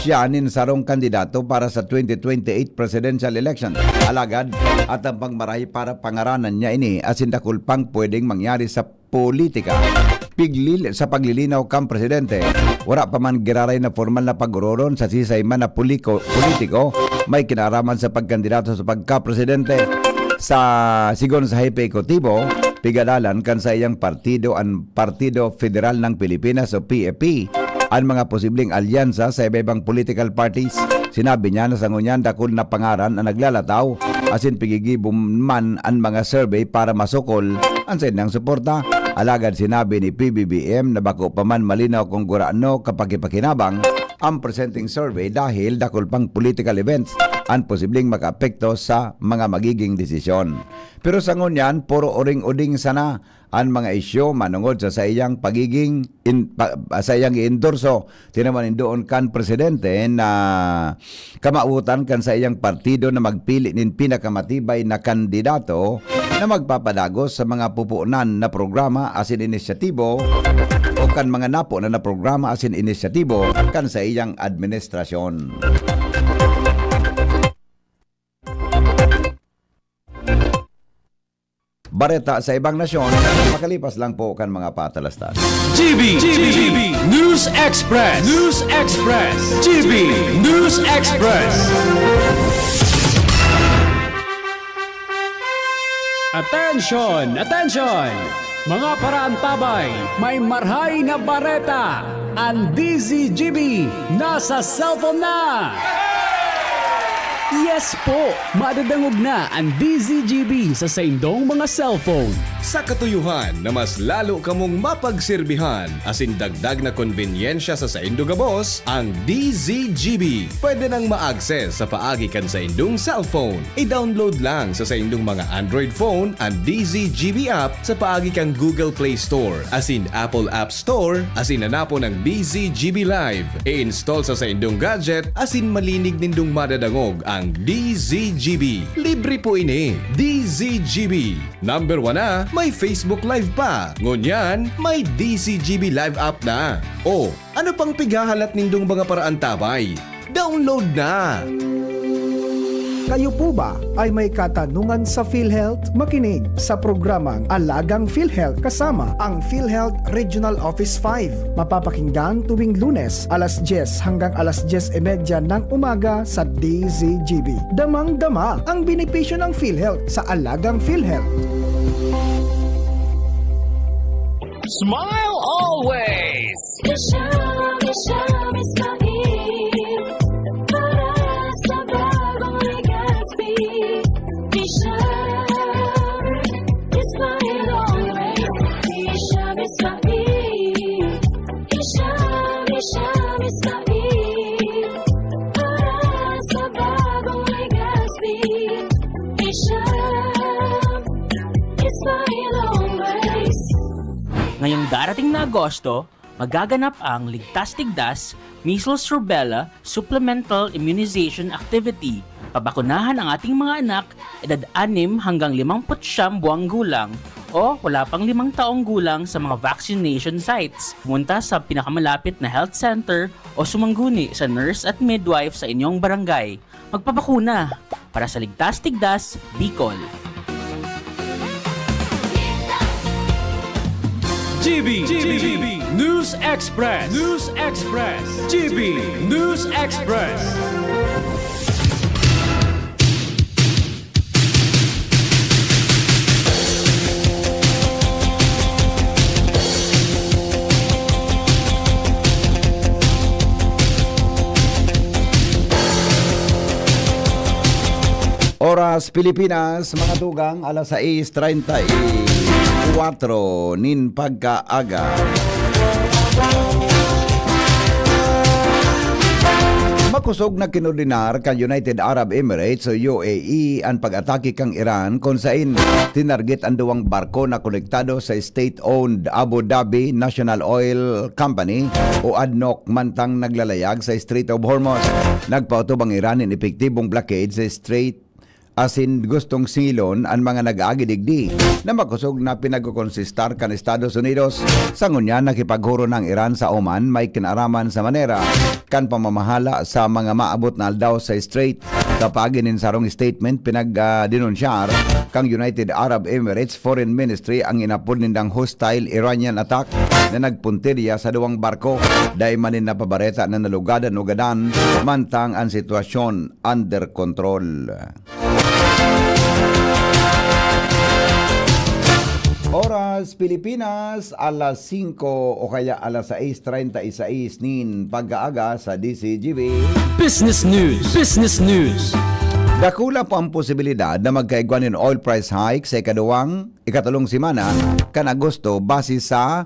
siya nin sarong kandidato para sa twenty twenty-eight presidential election. Alagad, atang pang marahay para pangaranan niya ini asin dakul pang pwedeng mangyari sa politika. Pigli-, sa paglilinaw kan presidente, wala pa man giraray na formal na pag-ororon sa sisay man na puliko-, politiko, may kinaraman sa pagkandidato sa pagkapresidente. Sa, sigon sa hepe ekutibo, pigadalan kan saiyang partido an Partido Federal ng Pilipinas o P F P an mga posibleng alyansa sa iba-ibang political parties. Sinabi niya na sa ngunyan dakul na pangaran an naglalataw, asin pigigibo man an mga survey para masukol an saindang suporta. Alagad sinabi ni P B B M na bako pa man malinaw kung gurano kapakipakinabang ang presenteng survey dahil dakul pang political events an posibleng makaapekto sa mga magiging desisyon. Pero sa ngunyan, puro uring-uding sana an mga isyu manongod sa saiyang pagiging in-, pa-, saiyang iendorso. Tinawan nin duon kan presidente na kamawotan kan saiyang partido na magpili nin pinakamatibay na kandidato na magpapadagos sa mga pupunan na programa asin inisyatibo o kan mga napunan na programa asin inisyatibo kan saiyang administrasyon. Bareta sa ibang nasyon, makalipas lang po kan mga patalastas. G B, G B, News Express, News Express, G B, News Express. Attention! Attention! Mga paraantabay, may marhay na bareta! An D Z G B nasa cellphone na! Yes po! Madadangog na an D Z G B sa saindong mga cellphone. Sa katuyohan na mas lalo kamong mapagserbihan asin dagdag na konbenyensya sa saindo gabos, ang D Z G B pwede nang ma-access sa paagi kan saindong cellphone. I-download lang sa saindong mga Android phone an D Z G B app sa paagi kan Google Play Store asin Apple App Store asin hanapon ang D Z G B Live. I-install sa saindong gadget asin malinig nindong madadangog ang D Z G B. Libre po ini. D Z G B. Number one na, may Facebook Live pa. Ngunyan, may D Z G B Live app na. O, ano pang pighahalat nindong mga paraantabay? Download na! Kayo po ba ay may katanungan sa PhilHealth? Makinig sa programang Alagang PhilHealth kasama ang PhilHealth Regional Office five. Mapapakinggan tuwing Lunes, alas dyes hanggang alas dyes y media ng umaga sa D Z G B. Damang-dama ang benepisyo ng PhilHealth sa Alagang PhilHealth. Smile always! Isang, isang, isang para sa bagong Legazpi. Isang, isang, isang, isang, isang, isang, para sa bagong Legazpi. Isang, isang, isang, Ngayong darating na Agosto, magaganap ang Ligtas Tigdas Measles Rubella Supplemental Immunization Activity. Pabakunahan ang ating mga anak, edad anim hanggang limampu't siyam buwang gulang, o wala pang limang taong gulang sa mga vaccination sites. Pumunta sa pinakamalapit na health center o sumangguni sa nurse at midwife sa inyong barangay. Magpabakuna para sa Ligtas Tigdas, Bicol. G B, G B, News Express, News Express, G B, News Express. Oras Pilipinas, mga tugang, alas sais treinta y cuatro nin pagkaaga. Makosog na kinordinar kan United Arab Emirates o U A E an pag-atake kan Iran, kun sain tinarget an duwang barko na konektado sa state-owned Abu Dhabi National Oil Company o ADNOC, mantang naglalayag sa Strait of Hormuz. Nagpaotob ang Iran nin epektibong blockade sa strait asin gustong singilon an mga nag-aagi digdi na makosog na pinagkokonsistar kan Estados Unidos. Sa ngunyan, nakipaghuro na ang Iran sa Oman, may kinaaraman sa manera kan pamamahala sa mga maabot na aldaw sa strait. Sa paagi nin sarong statement, pinag, ah, denunsyar kan United Arab Emirates Foreign Ministry ang inapod nindang hostile Iranian attack na nagpuntirya sa duwang barko. Dai man nin napabareta na nalugadan o gadan, mantang an sitwasyon under control. Oras Pilipinas, alas singko o kaya alas sais treinta y seis nin pagkaaga sa D Z G B. Business News. Business News. Dakula po ang posibilidad na magkaigwa nin oil price hike sa ikaduwang, ikatulong semana kan Agosto, base sa,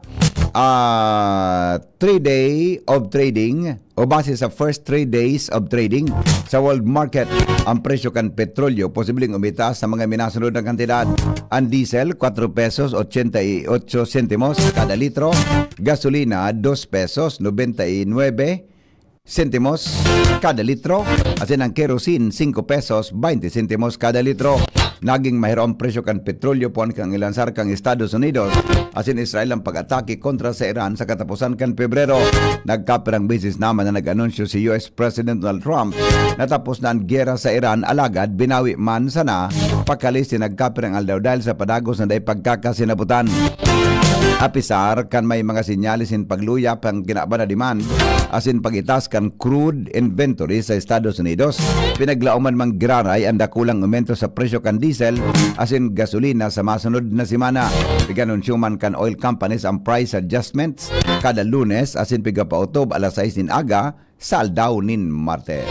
ah, three day of trading o base sa first three days of trading sa world market. Ang presyo kan petrolyo posibleng umitaas sa mga minasunod na kantidad: ang diesel, kwatro pesos ochenta y ocho sentimos kada litro; gasolina, dos pesos nobenta y nuebe sentimos kada litro; asin ang kerosene, singko pesos baynte sentimos kada litro. Naging mahiro ang presyo kan petrolyo poon kan ilansar kan Estados Unidos asin Israel ang pag-atake kontra sa Iran sa kataposan kan Pebrero. Nagkapirang beses naman na nag-anunsyo si U S President Donald Trump na tapos na an gera sa Iran, alagad binawi man sana pakali si nagkapirang aldaw dahil sa padagos na dai pagkakasinabutan. Apisar kan may mga senyales nin pagluya kan kinaban na demand asin pag-itaas kan crude inventory sa Estados Unidos, pinaglaoman man giraray an dakulang aumento sa presyo kan diesel asin gasolina sa masunod na semana. Pig-anunsyo man kan oil companies ang price adjustments kada Lunes asin pigapaotob alas sais nin aga sa aldaw nin Martes.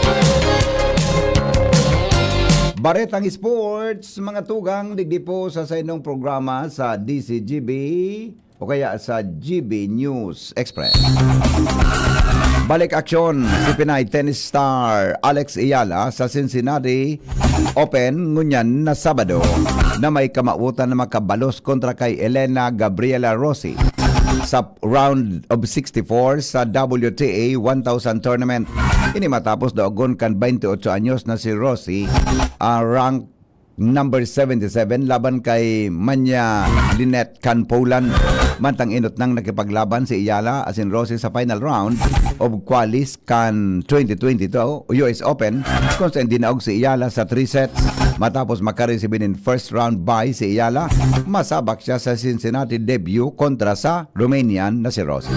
Baretang sports, mga tugang, digdi po sa saindong programa sa D Z G B o kaya sa G B News Express. Balik aksyon si Pinay tennis star Alex Eala sa Cincinnati Open ngunyan na Sabado, na may kamawotan na makabalos kontra kay Elena Gabriela Rossi sa round of sixty-four sa W T A one thousand tournament. Ini matapos daogon kan twenty-eight anyos na si Rossi, ah, rank number seventy-seven, laban kay Manya Linette kan Poland. Mantang inot nang nakipaglaban si Eala asin Rossi sa final round of qualis kan twenty twenty-two U S Open, kun saen dinaog si Eala sa three sets. Matapos makaresibi nin first round bye si Eala, masabak siya sa Cincinnati debut kontra sa Romanian na si Rossi.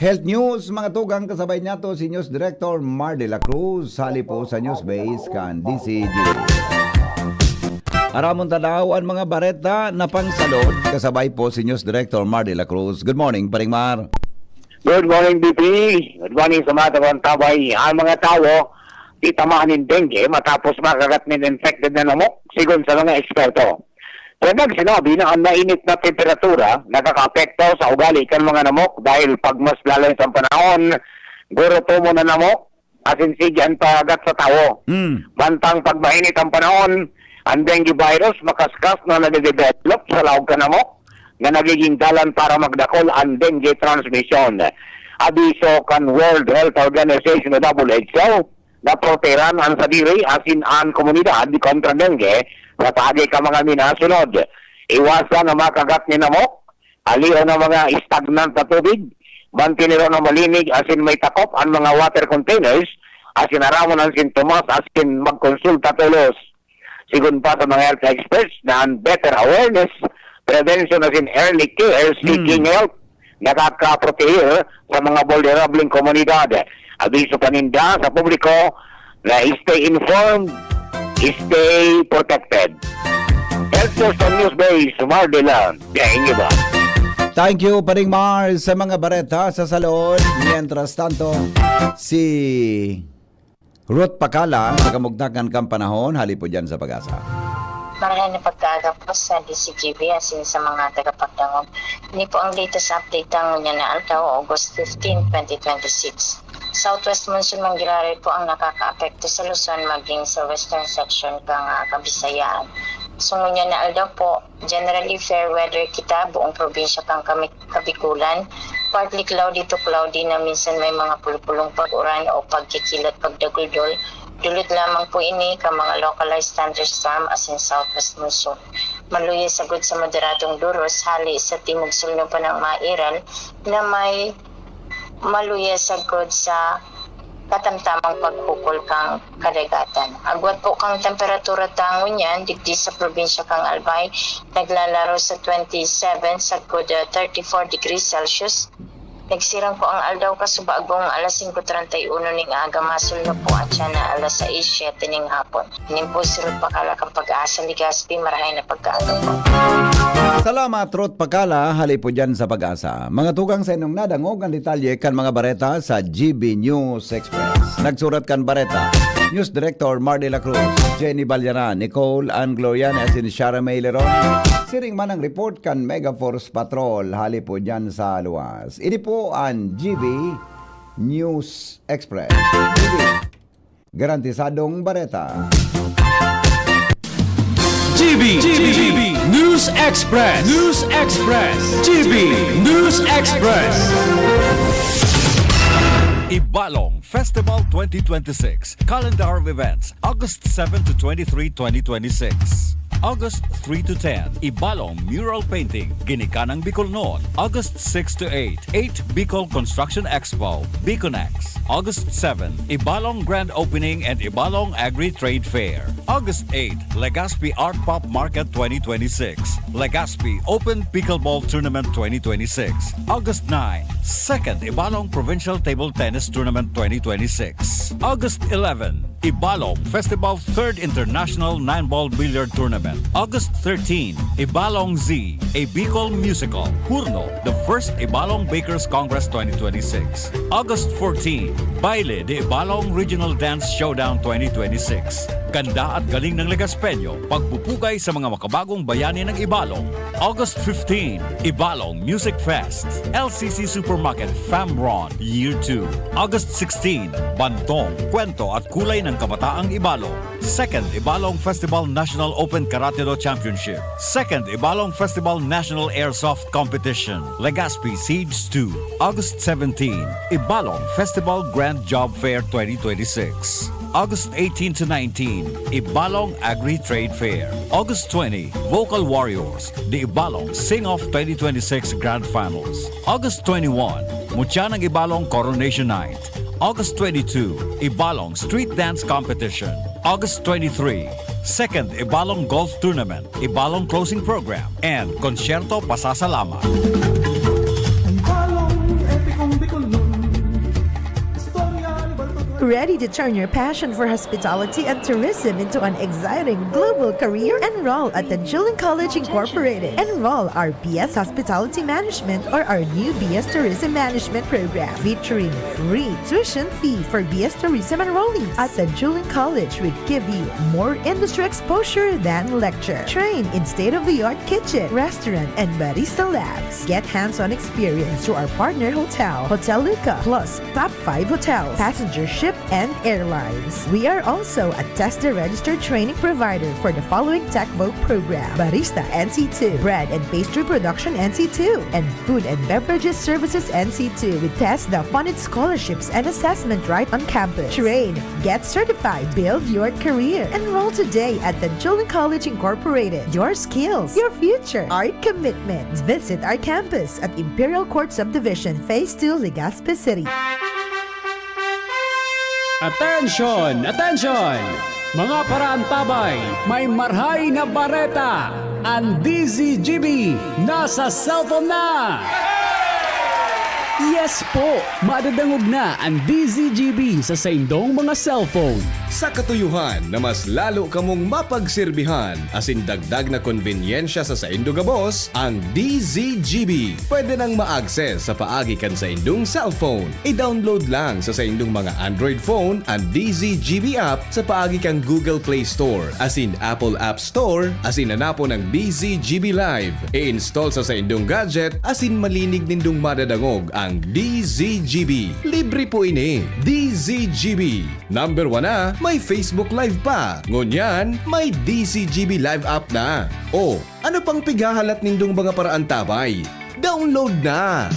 Health News, mga tugang, kasabay niyato si News Director Mar de la Cruz. Hali po sa News Base kan D C G. Aramon ta daw an mga bareta na pangsalod, kasabay po si News Director Mar de la Cruz. Good morning, Paring Mar. Good morning, B P. Good morning sa mga tabang-tabay. Ang mga tawo, titamaan nin dengue matapos makagat nin infected na namok, sigon sa mga eksperto. Sa iba sinabi na ang mainit na temperatura nakakaapekto sa ugali kan mga namok dahil pag mas lalais ang panahon, gurutomon an namok, asin sige an pag-agat sa tawo. Mm. Mantang pag mainit ang panahon, ang dengue virus makaskas na nade-develop sa laog kan namok, na nagiging dalan para magdakul an dengue transmission. Abiso kan World Health Organization o W H O, na protehiran an sadiri asin an komunidad kontra dengue sa paagi kan mga minasunod: iwasan an makagat nin namok, alihon an mga stagnant na tubig, manteneron na malinig asin may takop an mga water containers, asin aramon an sintomas asin magkonsulta tolos. Sigon pa sa mga health experts na an better awareness, prevention asin early care, seeking Hmm. help, nakakaproteher sa mga bulnerableng komunidad. Abiso pa ninda sa publiko na stay informed, stay protected. Health News from News Base, Mar de la Gaingiba. Thank you, Paring Mar, sa mga bareta sa salon. Mientras tanto, si Ruth Pakala, sa kamugtakan kan panahon, hali po dyan sa PAGASA. Marahay na pagkaaga po sa D Z G B asin sa mga tagapagdangog. Ini po ang latest update ta ngunyan na aldaw, August fifteen, twenty twenty-six. Southwest monsoon man giraray po ang nakakaapekto sa Luzon maging sa western section kan, ah, Kabisayaan. So ngunyan na aldaw po, generally fair weather kita, buong probinsya kan kami Kabikulan. Partly cloudy to cloudy na minsan may mga pulupulong pag-uran o pagkikilat pagdaguldol. Dulot lamang po ini kan mga localized thunderstorm asin southwest monsoon. Maluya sagkod sa moderadong duros hali sa timog-sulno pa ng mairal na may maluya sagkod sa katamtamang paghukol kan kadagatan. Agwat po kan temperatura ta ngunyan digdi sa probinsya kan Albay, naglalaro sa twenty-seven sagkod, ah, thirty-four degrees Celsius. Nagsirang po ang aldaw kasubago ang alas singko treinta y uno ning aga, masulno po at siya na alas sais, siyete ning hapon. Nin po si Ruth Pakala kan PAGASA, Legazpi, marahay na pagkaaga po. Salamat, Ruth Pakala, hali po dyan sa PAGASA. Mga tugang, sa inyong nadangog ang detalye kan mga bareta sa G B News Express. Nagsurat kan bareta, News Director Mar de la Cruz, Jenny Balyaran, Nicole Ann Gloriana, asin Shara May Leron. Siring man ang report kan Megaforce Patrol, hali po dyan sa luwas. Ini po ang G B News Express. G B, garantisadong bareta. G B, G B, News Express, News Express, G B News Express. Ibalong Festival twenty twenty-six, Calendar of Events, August seven to twenty-three, twenty twenty-six. August three to ten, Ibalong Mural Painting, Ginikanang Bicol Noon, August six to eight, eight Bicol Construction Expo, Biconex, August seven, Ibalong Grand Opening and Ibalong Agri-Trade Fair, August eight, Legazpi Art Pop Market twenty twenty-six, Legazpi Open Pickleball Tournament twenty twenty-six, August nine, Second Ibalong Provincial Table Tennis Tournament twenty twenty-six, August eleven, Ibalong Festival Third International Nine Ball Billiard Tournament, August thirteen, Ibalong Z, a Bicol Musical, Hurno, the First Ibalong Bakers Congress twenty twenty-six, August fourteen, Baile de Ibalong Regional Dance Showdown twenty twenty-six. Ganda at galing ng Legaspeño, pagpupugay sa mga makabagong bayani ng Ibalong. August fifteen, Ibalong Music Fest, L C C Supermarket, Famron, Year two. August sixteen, Bantong, Kwento at Kulay ng Kabataang Ibalong. Second Ibalong Festival National Open Karate Do Championship. Second Ibalong Festival National Airsoft Competition, Legazpi Siege two. August seventeen, Ibalong Festival Grand Job Fair twenty twenty-six. August eighteen to nineteen, Ibalong Agri-Trade Fair. August twenty, Vocal Warriors, the Ibalong Sing-Off twenty twenty-six Grand Finals. August twenty-one, Mutya ng Ibalong Coronation Night. August twenty-two, Ibalong Street Dance Competition. August twenty-three, Second Ibalong Golf Tournament, Ibalong Closing Program, and Konsyerto Pasasalamat. Ang balong epikong Bicolnon. Istorya ni Baltog. Ready to turn your passion for hospitality and tourism into an exciting global career? Enroll at Tanjuling College Incorporated. Enroll our B S Hospitality Management or our new B S Tourism Management program, featuring free tuition fee for B S Tourism enrollees. At Tanjuling College, we give you more industry exposure than lecture. Train in state-of-the-art kitchen, restaurant, and barista labs. Get hands-on experience through our partner hotel, Hotel Luca, plus top five hotels, passenger ship, and airlines. We are also a TESDA registered training provider for the following Tech Voc program: Barista N C two, Bread and Pastry Production N C two, and Food and Beverages Services N C two with TESDA funded scholarships and assessment right on campus. Train, get certified, build your career. Enroll today at Tanjuling College Incorporated. Your skills, your future, our commitment. Visit our campus at Imperial Court Subdivision, Phase two, Legazpi City. Attention! Attention! Mga paraantabay, may marhay na bareta! Ang D Z G B nasa cellphone na! Yes po! Madadangog na an D Z G B sa saindong mga cellphone. Sa katuyohan na mas lalo kamong mapagserbihan asin dagdag na konbenyensya sa saindo gabos, ang D Z G B pwede nang ma-access sa paagi kan saindong cellphone. I-download lang sa saindong mga Android phone an D Z G B app sa paagi kan Google Play Store asin Apple App Store asin hanapon ang D Z G B Live. I-install sa saindong gadget asin malinig nindong madadangog ang D Z G B. Libre po ini. D Z G B. Number one na, may Facebook Live pa. Ngunyan, may D Z G B Live app na. O, ano pang pighahalat nindong mga paraantabay? Download na!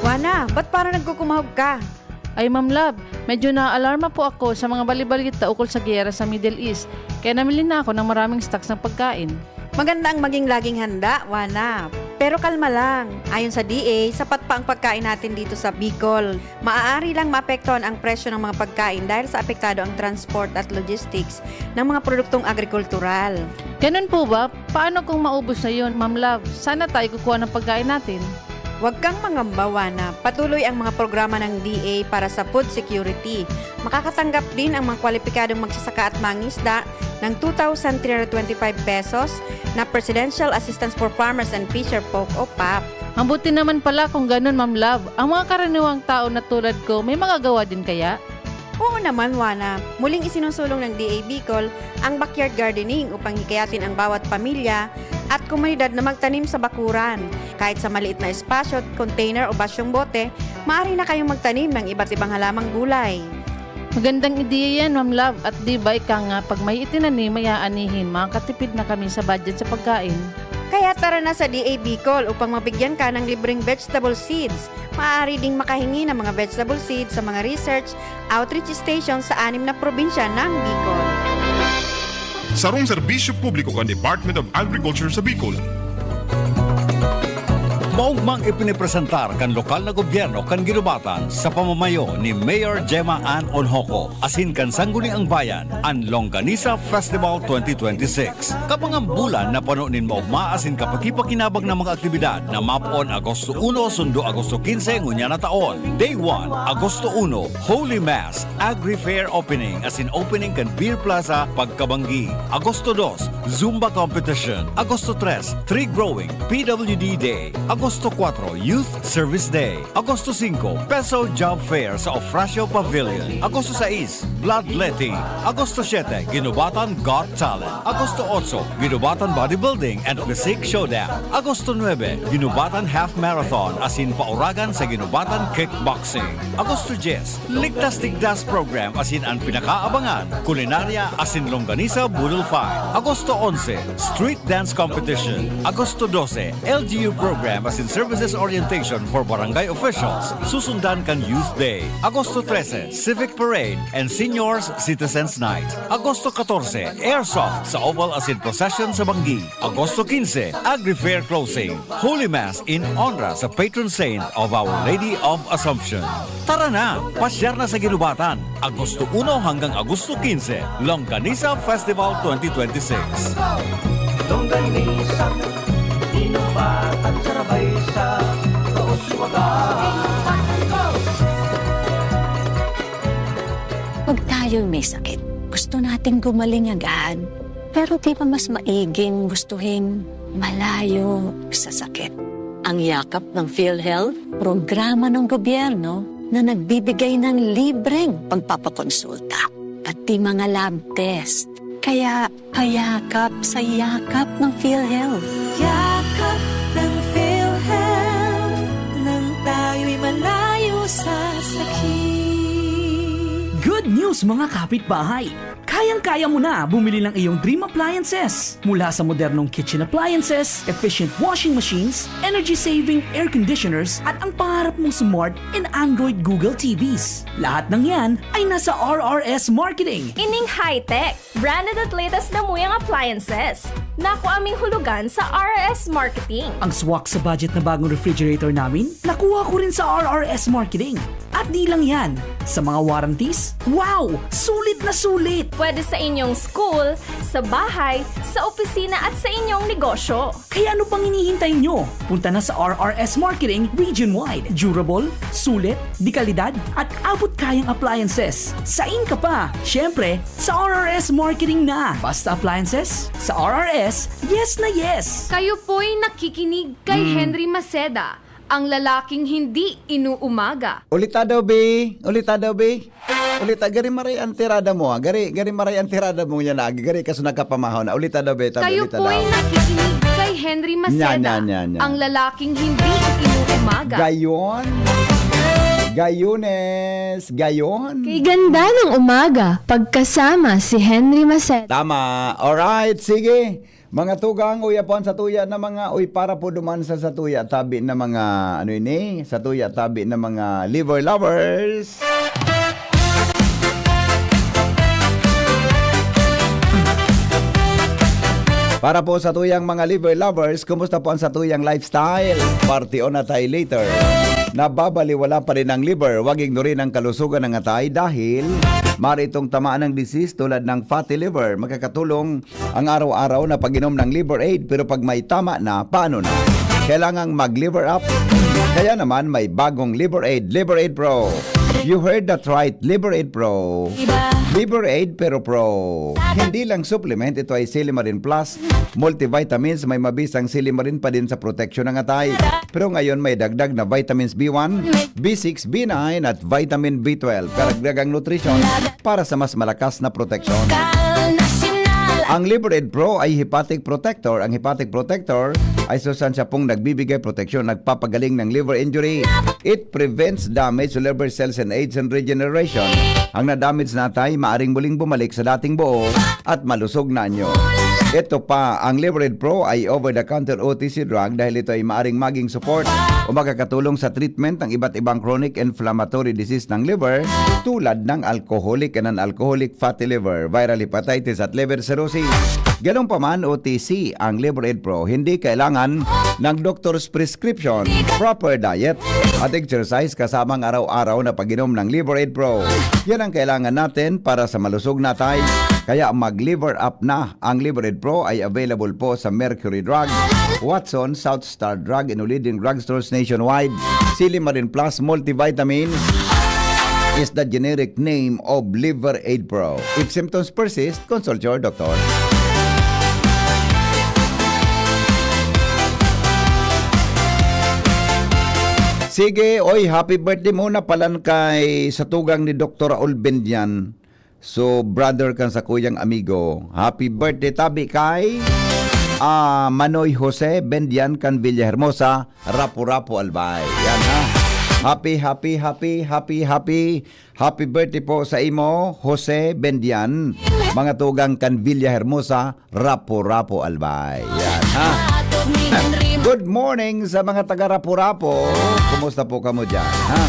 Juana, ba't parang nagkukumahog ka? Ay, Ma'am Love, medyo naaalarma po ako sa mga balibalita ukol sa giyera sa Middle East, kaya namili na ako ng maraming stocks ng pagkain. Maganda ang maging laging handa, Juana. Pero kalma lang. Ayon sa D A, sapat pa ang pagkain natin dito sa Bicol. Maaari lang maapektuhan ang presyo ng mga pagkain dahil sa apektado ang transport at logistics ng mga produktong agrikultural. Ganun po ba? Paano kung maubos na yun, Ma'am Love? Saan na tayo kukuha ng pagkain natin? Huwag kang mangamba, Juana. Patuloy ang mga programa ng D A para sa food security. Makakatanggap din ang mga kwalipikadong magsasaka at mangisda ng two thousand three hundred twenty-five pesos na Presidential Assistance for Farmers and Fisher Folk o pap. Mabuti naman pala kung ganun, Ma'am Love. Ang mga karaniwang tao na tulad ko, may magagawa din kaya? Oo naman, Juana. Muling isinusulong ng D A Bicol ang backyard gardening upang hikayatin ang bawat pamilya at komunidad na magtanim sa bakuran. Kahit sa maliit na espasyo, container o basyong bote, maaari na kayong magtanim ng iba't ibang halamang gulay. Magandang ideya yan, Ma'am Love. At di ba ika nga, pag may itinanim, may aanihin, makakatipid na kami sa budget sa pagkain. Kaya tara na sa D A Bicol upang mabigyan ka ng libreng vegetable seeds. Maaari ding makahingi ng mga vegetable seeds sa mga research outreach station sa anim na probinsya ng Bicol. Sarong serbisyo publiko kan Department of Agriculture sa Bicol. Maugmang ipinipresentar kan lokal na gobyerno kan Guinobatan sa pamamayo ni Mayor Gemma Ann Onhoco asin kan Sangguniang Bayan an Longganisa Festival twenty twenty-six. Kabangang bulan na pano nin maogma asin kapakipakinabang na mga aktibidad na mapoon Agosto uno sundo Agosto quince ngunyan na taon. Day one, Agosto uno, Holy Mass, Agri Fair Opening asin opening kan Beer Plaza pagkabanggi. Agosto dos, Zumba Competition. Agosto tres, Tree Growing, P W D Day. Agosto kuwatro, Youth Service Day. Agosto singko, Peso Job Fair sa Ofracio Pavilion. Agosto sais, Bloodletting. Agosto siete, Guinobatan Got Talent. Agosto otso, Guinobatan Bodybuilding and Physique Showdown. Agosto nuebe, Guinobatan Half Marathon asin pauragan sa Guinobatan Kickboxing. Agosto dyes, Ligtas Tigdas Program asin an pinakaabangan, Kulinarya asin Longganisa Boodle Fight. Agosto onse, Street Dance Competition. Agosto dose, L G U Program asin Services Orientation for Barangay Officials. Susundan kan Youth Day. Agosto trese, Civic Parade and Seniors Citizens Night. Agosto katorse, Airsoft sa Oval asin Procession sa Banggi. Agosto quince, Agri Fair Closing. Holy Mass in honra sa patron saint of Our Lady of Assumption. Tara na, pasyar na sa Guinobatan. Agosto uno hanggang Agosto quince, Longganisa Festival twenty twenty-six. Longganisa, Guinobatan, sarabay sa Kauswagan. Pag tayo'y may sakit, gusto nating gumaling agad. Pero di ba mas maiging gustuhin malayo sa sakit? Ang Yakap ng PhilHealth, programa ng gobyerno na nagbibigay ng libreng pagpapakonsulta, pati mga lab test. Kaya payakap sa Yakap ng PhilHealth. Yakap ng PhilHealth, nang tayo'y malayo sa sakit. Good news, mga kapitbahay! Kayang-kaya mo na bumili ng iyong dream appliances. Mula sa modernong kitchen appliances, efficient washing machines, energy-saving air conditioners, at ang pangarap mong smart and Android Google T Vs. Lahat ng yan ay nasa R R S Marketing. Ining high-tech, branded at latest na muyang appliances. Nakuha ming hulugan sa R R S Marketing. Ang swak sa budget na bagong refrigerator namin, nakuha ko rin sa R R S Marketing. At di lang yan, sa mga warranties, wow! Sulit na sulit! Pwede sa inyong school, sa bahay, sa opisina at sa inyong negosyo. Kaya ano pang hinihintay nyo? Punta na sa R R S Marketing Region Wide. Durable, sulit, de kalidad, at abot kayang appliances. Sain ka pa? Siyempre, sa R R S Marketing na. Basta appliances, sa R R S, yes na yes! Kayo po'y nakikinig kay Mm. Henry Maceda, ang lalaking hindi inuumaga. Ulita daw, be. Ulita daw, be. Ulita, gari maray ang tirada mo, ah. Gari, gari maray ang tirada mo yan, ah. Gari kaso nagkapamahaw na. Ulita daw, be. Tabi, Kayo ulita po'y daw. nakikinig kay Henry Nya, Maceda, nya, nya, nya. ang lalaking hindi inuumaga. Gayon. Gayones. Gayon. Kay ganda ng umaga, pagkasama si Henry Maceda. Tama. Alright, sige. Mga tugang, uya po ang satuya na mga, uy, para po duman sa satuya tabi na mga, ano ini? Satuya tabi na mga liver lovers. Para po sa tuyang mga liver lovers, kumusta po ang sa tuyang lifestyle? Party on na tayo later. Nababaliwala pa rin ang liver. Huwag ignorin ang kalusugan ng atay dahil maaari itong tamaan ng disease tulad ng fatty liver. Makakatulong ang araw-araw na pag-inom ng Liver Aid, pero pag may tama na, paano na? Kailangang mag-Liver Up. Kaya naman, may bagong Liver Aid, Liver Aid Pro. You heard that right, Liver Aid Pro. Liver Aid Pero Pro. Hindi lang supplement, ito ay Silimarin Plus, multivitamins, may mabisang silimarin pa din sa proteksyon ng atay. Pero ngayon, may dagdag na vitamins B one, B six, B nine at vitamin B twelve. Karagdagang nutrisyon para sa mas malakas na proteksyon. Ang Liver Aid Pro ay hepatic protector. Ang hepatic protector ay sustansya pong nagbibigay proteksyon, nagpapagaling ng liver injury. It prevents damage to liver cells and aids in regeneration. Ang na-damage na atay maaring muling bumalik sa dating buo at malusog na anyo. Ito pa, ang Liver Aid Pro ay over-the-counter O T C drug dahil ito ay maaring maging support o makakatulong sa treatment ng iba't ibang chronic inflammatory disease ng liver tulad ng alcoholic and non-alcoholic fatty liver, viral hepatitis at liver cirrhosis. Ganun pa man, O T C ang Liver Aid Pro, hindi kailangan ng doctor's prescription. Proper diet at exercise kasama ang araw-araw na pag-inom ng Liver Aid Pro. Yan ang kailangan natin para sa malusog na atay. Kaya mag-Liver Up na. Ang Liver Aid Pro ay available po sa Mercury Drug, Watson, South Star Drug, and leading drugstores nationwide. Silimarin Plus Multivitamin is the generic name of Liver Aid Pro. If symptoms persist, consult your doctor. Sige, oy, happy birthday muna palan kay sa tugang ni Doktor Raul Bendian. So, brother kan sa kuyang amigo. Happy birthday tabi kay, ah, Manoy Jose Bendian kan Villahermosa, Rapu-Rapu, Albay. Yan, ha. Happy, happy, happy, happy, happy, happy birthday po sa imo, Jose Bendian. Mga tugang kan Villahermosa, Rapu-Rapu, Albay. Yan, ha? Good morning sa mga taga Rapu-Rapu. Kumusta po kamo dyan, ha?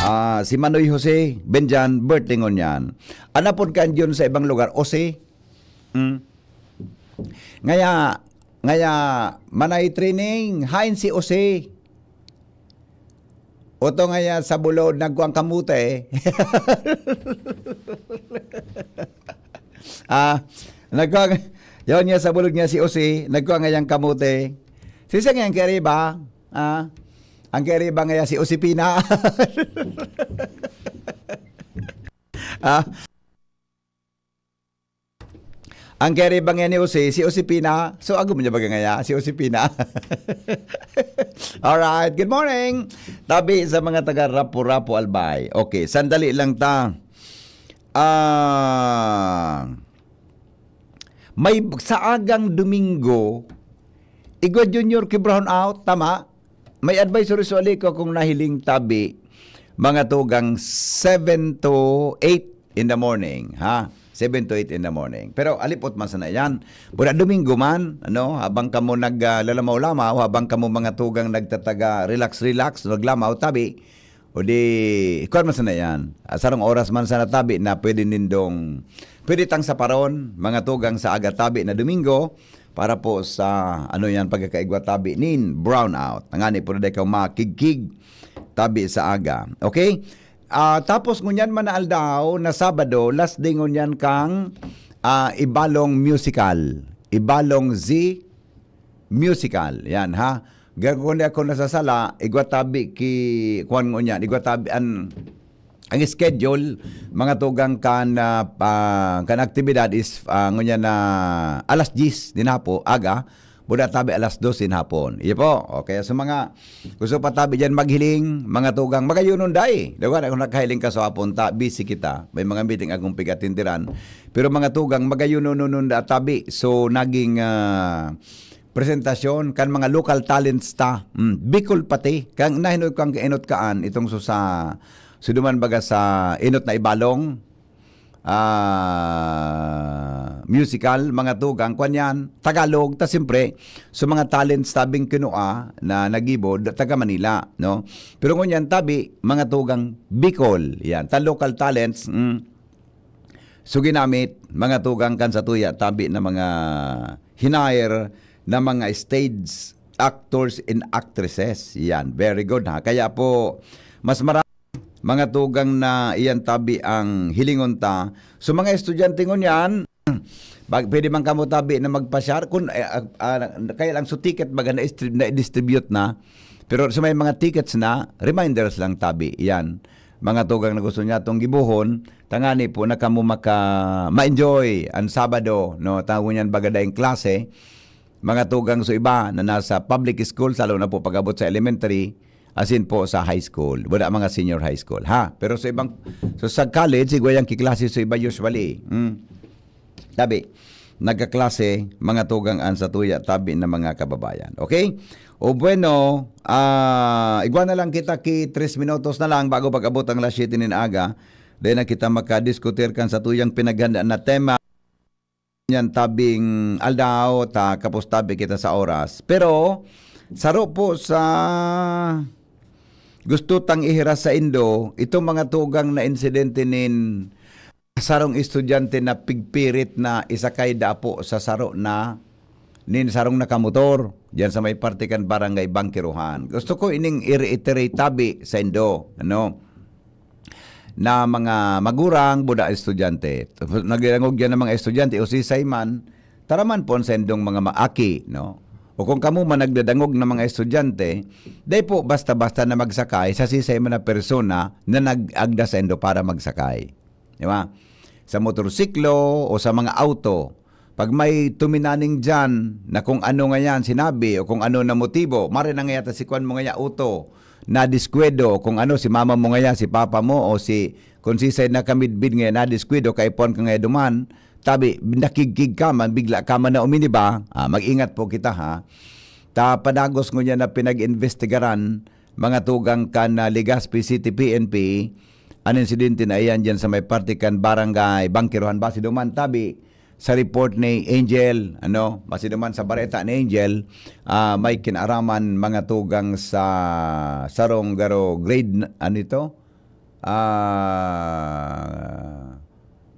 Ah, si Manoy Jose Bendian, birthday ngunyan. Anapod ka dyan sa ibang lugar, Ose? Hmm? Ngaya, ngaya, manay training, hain si Ose? Oto ngaya sa bulod, nagkuang kamote. Ah, nagkuang, yun nga sa bulod nga si Usi, nagkuang ngayang kamote. Sisa ngayang kariba, ah, ang kariba ngaya si Usipina. Ah, ang kariba ngaya ni Usi, si Usipina. So, agom niya baga ngaya, si Usipina. Alright, good morning. Tabi sa mga taga Rapu-Rapu, Albay. Okay, sandali lang ta. Ah, may sa agang Domingo, igwa Junior Kibrahon out, tama? May advisory sa Alico kung nahiling tabi, mga tugang seven to eight in the morning, ha? Seven to eight in the morning. Pero alipot man sana yan. Pura Domingo man, ano, habang kamo nag, ah, lalamaw-lamaw, habang kamo mga tugang nagtataga, relax-relax, naglamaw, tabi, o di, kuwan man sana yan. Ah, sarong oras man sana tabi na pwede nindong, pwede tang saparon, mga tugang sa aga tabi na Domingo, para po sa, ano yan, pagkakaigwa tabi nin brownout. Tangani po na ikaw makigkig tabi sa aga. Okay? Ah, tapos ngunyan man na aldaw, na Sabado, last day ngunyan kang, ah, Ibalong Musical. Ibalong Z Musical. Yan, ha? Garo kung di ako nasasala, igwa tabi ki, kuwan ngunyan, igwa tabi an, ang schedule, mga tugang kan, ah, pa, kan aktibidad is, ah, ngunyan na alas diyes din hapo, aga, buda tabi alas dos din hapon. Iyo po. Okay, so mga gusto pa tabi dyan maghiling, mga tugang, magayunon day. Dawa na kung nakahiling ka sa hapon, ta, busy kita. May mga meeting akong pigatindiran. Pero mga tugang, magayunon da tabi. So, naging, ah, presentasyon kan mga local talents ta. Mm, Bicol pati. Kang nahinod kang kainot kaan, itong so sa, so duman baga sa inot na Ibalong, ah, musical, mga tugang, kwan yan, Tagalog, ta siyempre, so mga talents tabing kinua na nagibo, da-, taga Manila, no? Pero ngunyan, tabi, mga tugang Bicol, yan, ta local talents, mm. So, ginamit, mga tugang kan sa tuya, tabi na mga hinire na mga stage actors and actresses. Yan, very good, ha. Kaya po, mas marami, mga tugang na iyan tabi ang hilingon ta. So, mga estudyante ngunyan, bag-, pwede man kamo tabi na magpasyar. Kung, eh, ah, ah, kaya lang, so ticket baga na-istri-, na-distribute na. Pero sa may mga tickets na, reminders lang tabi. Yan. Mga tugang na gusto niya itong gibuhon, tangani po na kamo maka, ma-enjoy ang Sabado, no? Tawo niyan baga daing klase. Mga tugang so iba na nasa public school, lalo na po pag-abot sa elementary, asin po sa high school. Wala mga senior high school, ha? Pero sa ibang, so sa college, igwa yang kiklase so iba usually. Hmm. Tabi, nagkaklase, mga tugang an satuya, tabi na mga kababayan. Okay? O bueno, ah, igwa na lang kita ki tres minutos na lang bago pag-abot ang alas siyete nin aga. Dahil na kita makadiskutir kan satuyang pinaghandaan na tema. Yan tabing aldaw, ta kapos tabi kita sa oras. Pero, saro po sa gusto tang ihiras sa indo, itong mga tugang na insidente nin sarong estudyante na pigpirit na isakay dapo sa saro na nin sarong nakamotor diyan sa may parte kan Barangay Bangkiruhan. Gusto ko ining i-reiterate tabi sa indo, ano, na mga magurang, buda estudyante. Nagdangog diyan ng mga estudyante, o sisay man, taraman po sa indong mga maaki, no? O kung kamo man nagdadangog ng mga estudyante, dai po basta-basta na magsakay sa sisay man na persona na nag-agda sa indo para magsakay. Di ba? Sa motorsiklo o sa mga auto, pag may tuminaning diyan na kung ano ngayan sinabi o kung ano na motibo, mare na ngaya ta si kwan mo ngaya auto, nadiskwado, kung ano si mama mo ngaya, si papa mo, o si kung sisay na kamidbid ngaya, nadiskwado, kaipuhan ka ngaya duman, tabi, nakigkig ka man, bigla ka man na uminiba, ah, mag-ingat po kita, ha. Ta padagos ngunyan na pinag-investigaran, mga tugang kan, ah, Legazpi City P N P, an insidente na iyan diyan sa may parte kan Barangay Bangkiruhan, base duman tabi sa report ni Angel, ano, base duman sa bareta ni Angel, ah, may kinaraman mga tugang sa sarong garo grade n-, ano ito? Ah,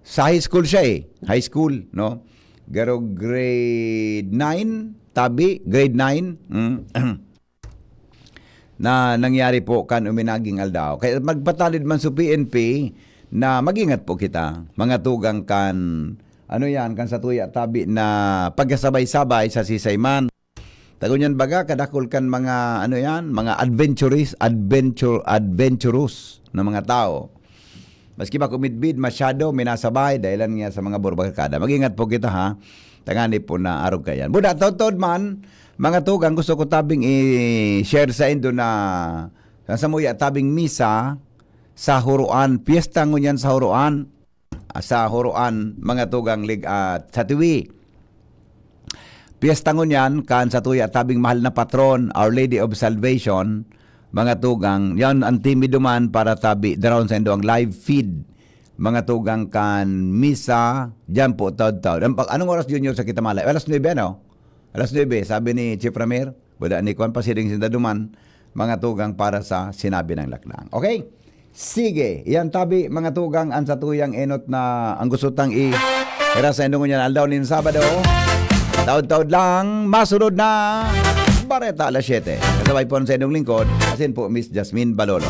sa high school siya eh, high school, no? Garo grade nine, tabi, grade nine. Mm. Na nangyari po kan uminaging aldaw. Kaya magpatalid man sa P N P na mag-ingat po kita, mga tugang kan, ano yan, kan satuya tabi na pagkasabay-sabay sa sisay man. Tago niyan baga, kadakol kan mga, ano yan, mga adventurous, adventure, adventurous na mga tao. Maski ba kumidbid, masyado, minasabay, dahilan nga sa mga burbarkada. Mag-ingat po kita, ha? Tangani po na arog kayan. Buda, taod-taod man, mga tugang, gusto ko tabing i-share sa indo na sa samuya tabing misa sa Huroan. Piyesta ngunyan sa Huroan, sa Huroan, mga tugang lig-, at sa Tiwi. Piyesta ngunyan kan satuya tabing mahal na patron, Our Lady of Salvation, mga tugang, yan ang timi duman para tabi, daron sa indo ang live feed, mga tugang kan misa, diyan po, taod-taod. Ang pag-, anong oras, Junior, sa kita malay? Alas nuebe, ano? Alas nuebe, sabi ni Chief Ramir, wala ni Kwan, pasiring sinda duman, mga tugang para sa sinabi ng lakdang. Okay? Sige, iyan tabi, mga tugang, ang satuyang enot na ang gusto tang i-, hira sa indungon yan, aldaw nin Sabado. Taod-taod lang, masunod na Bareta alas siyete. Kasabay po sa inyong lingkod, asin po Miss Jasmine Balolo.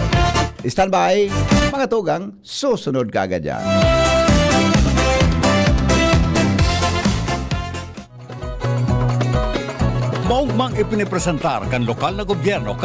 Standby, mga tugang, susunod kaagad yan. Maugmang ipinipresentar kan lokal na gobyerno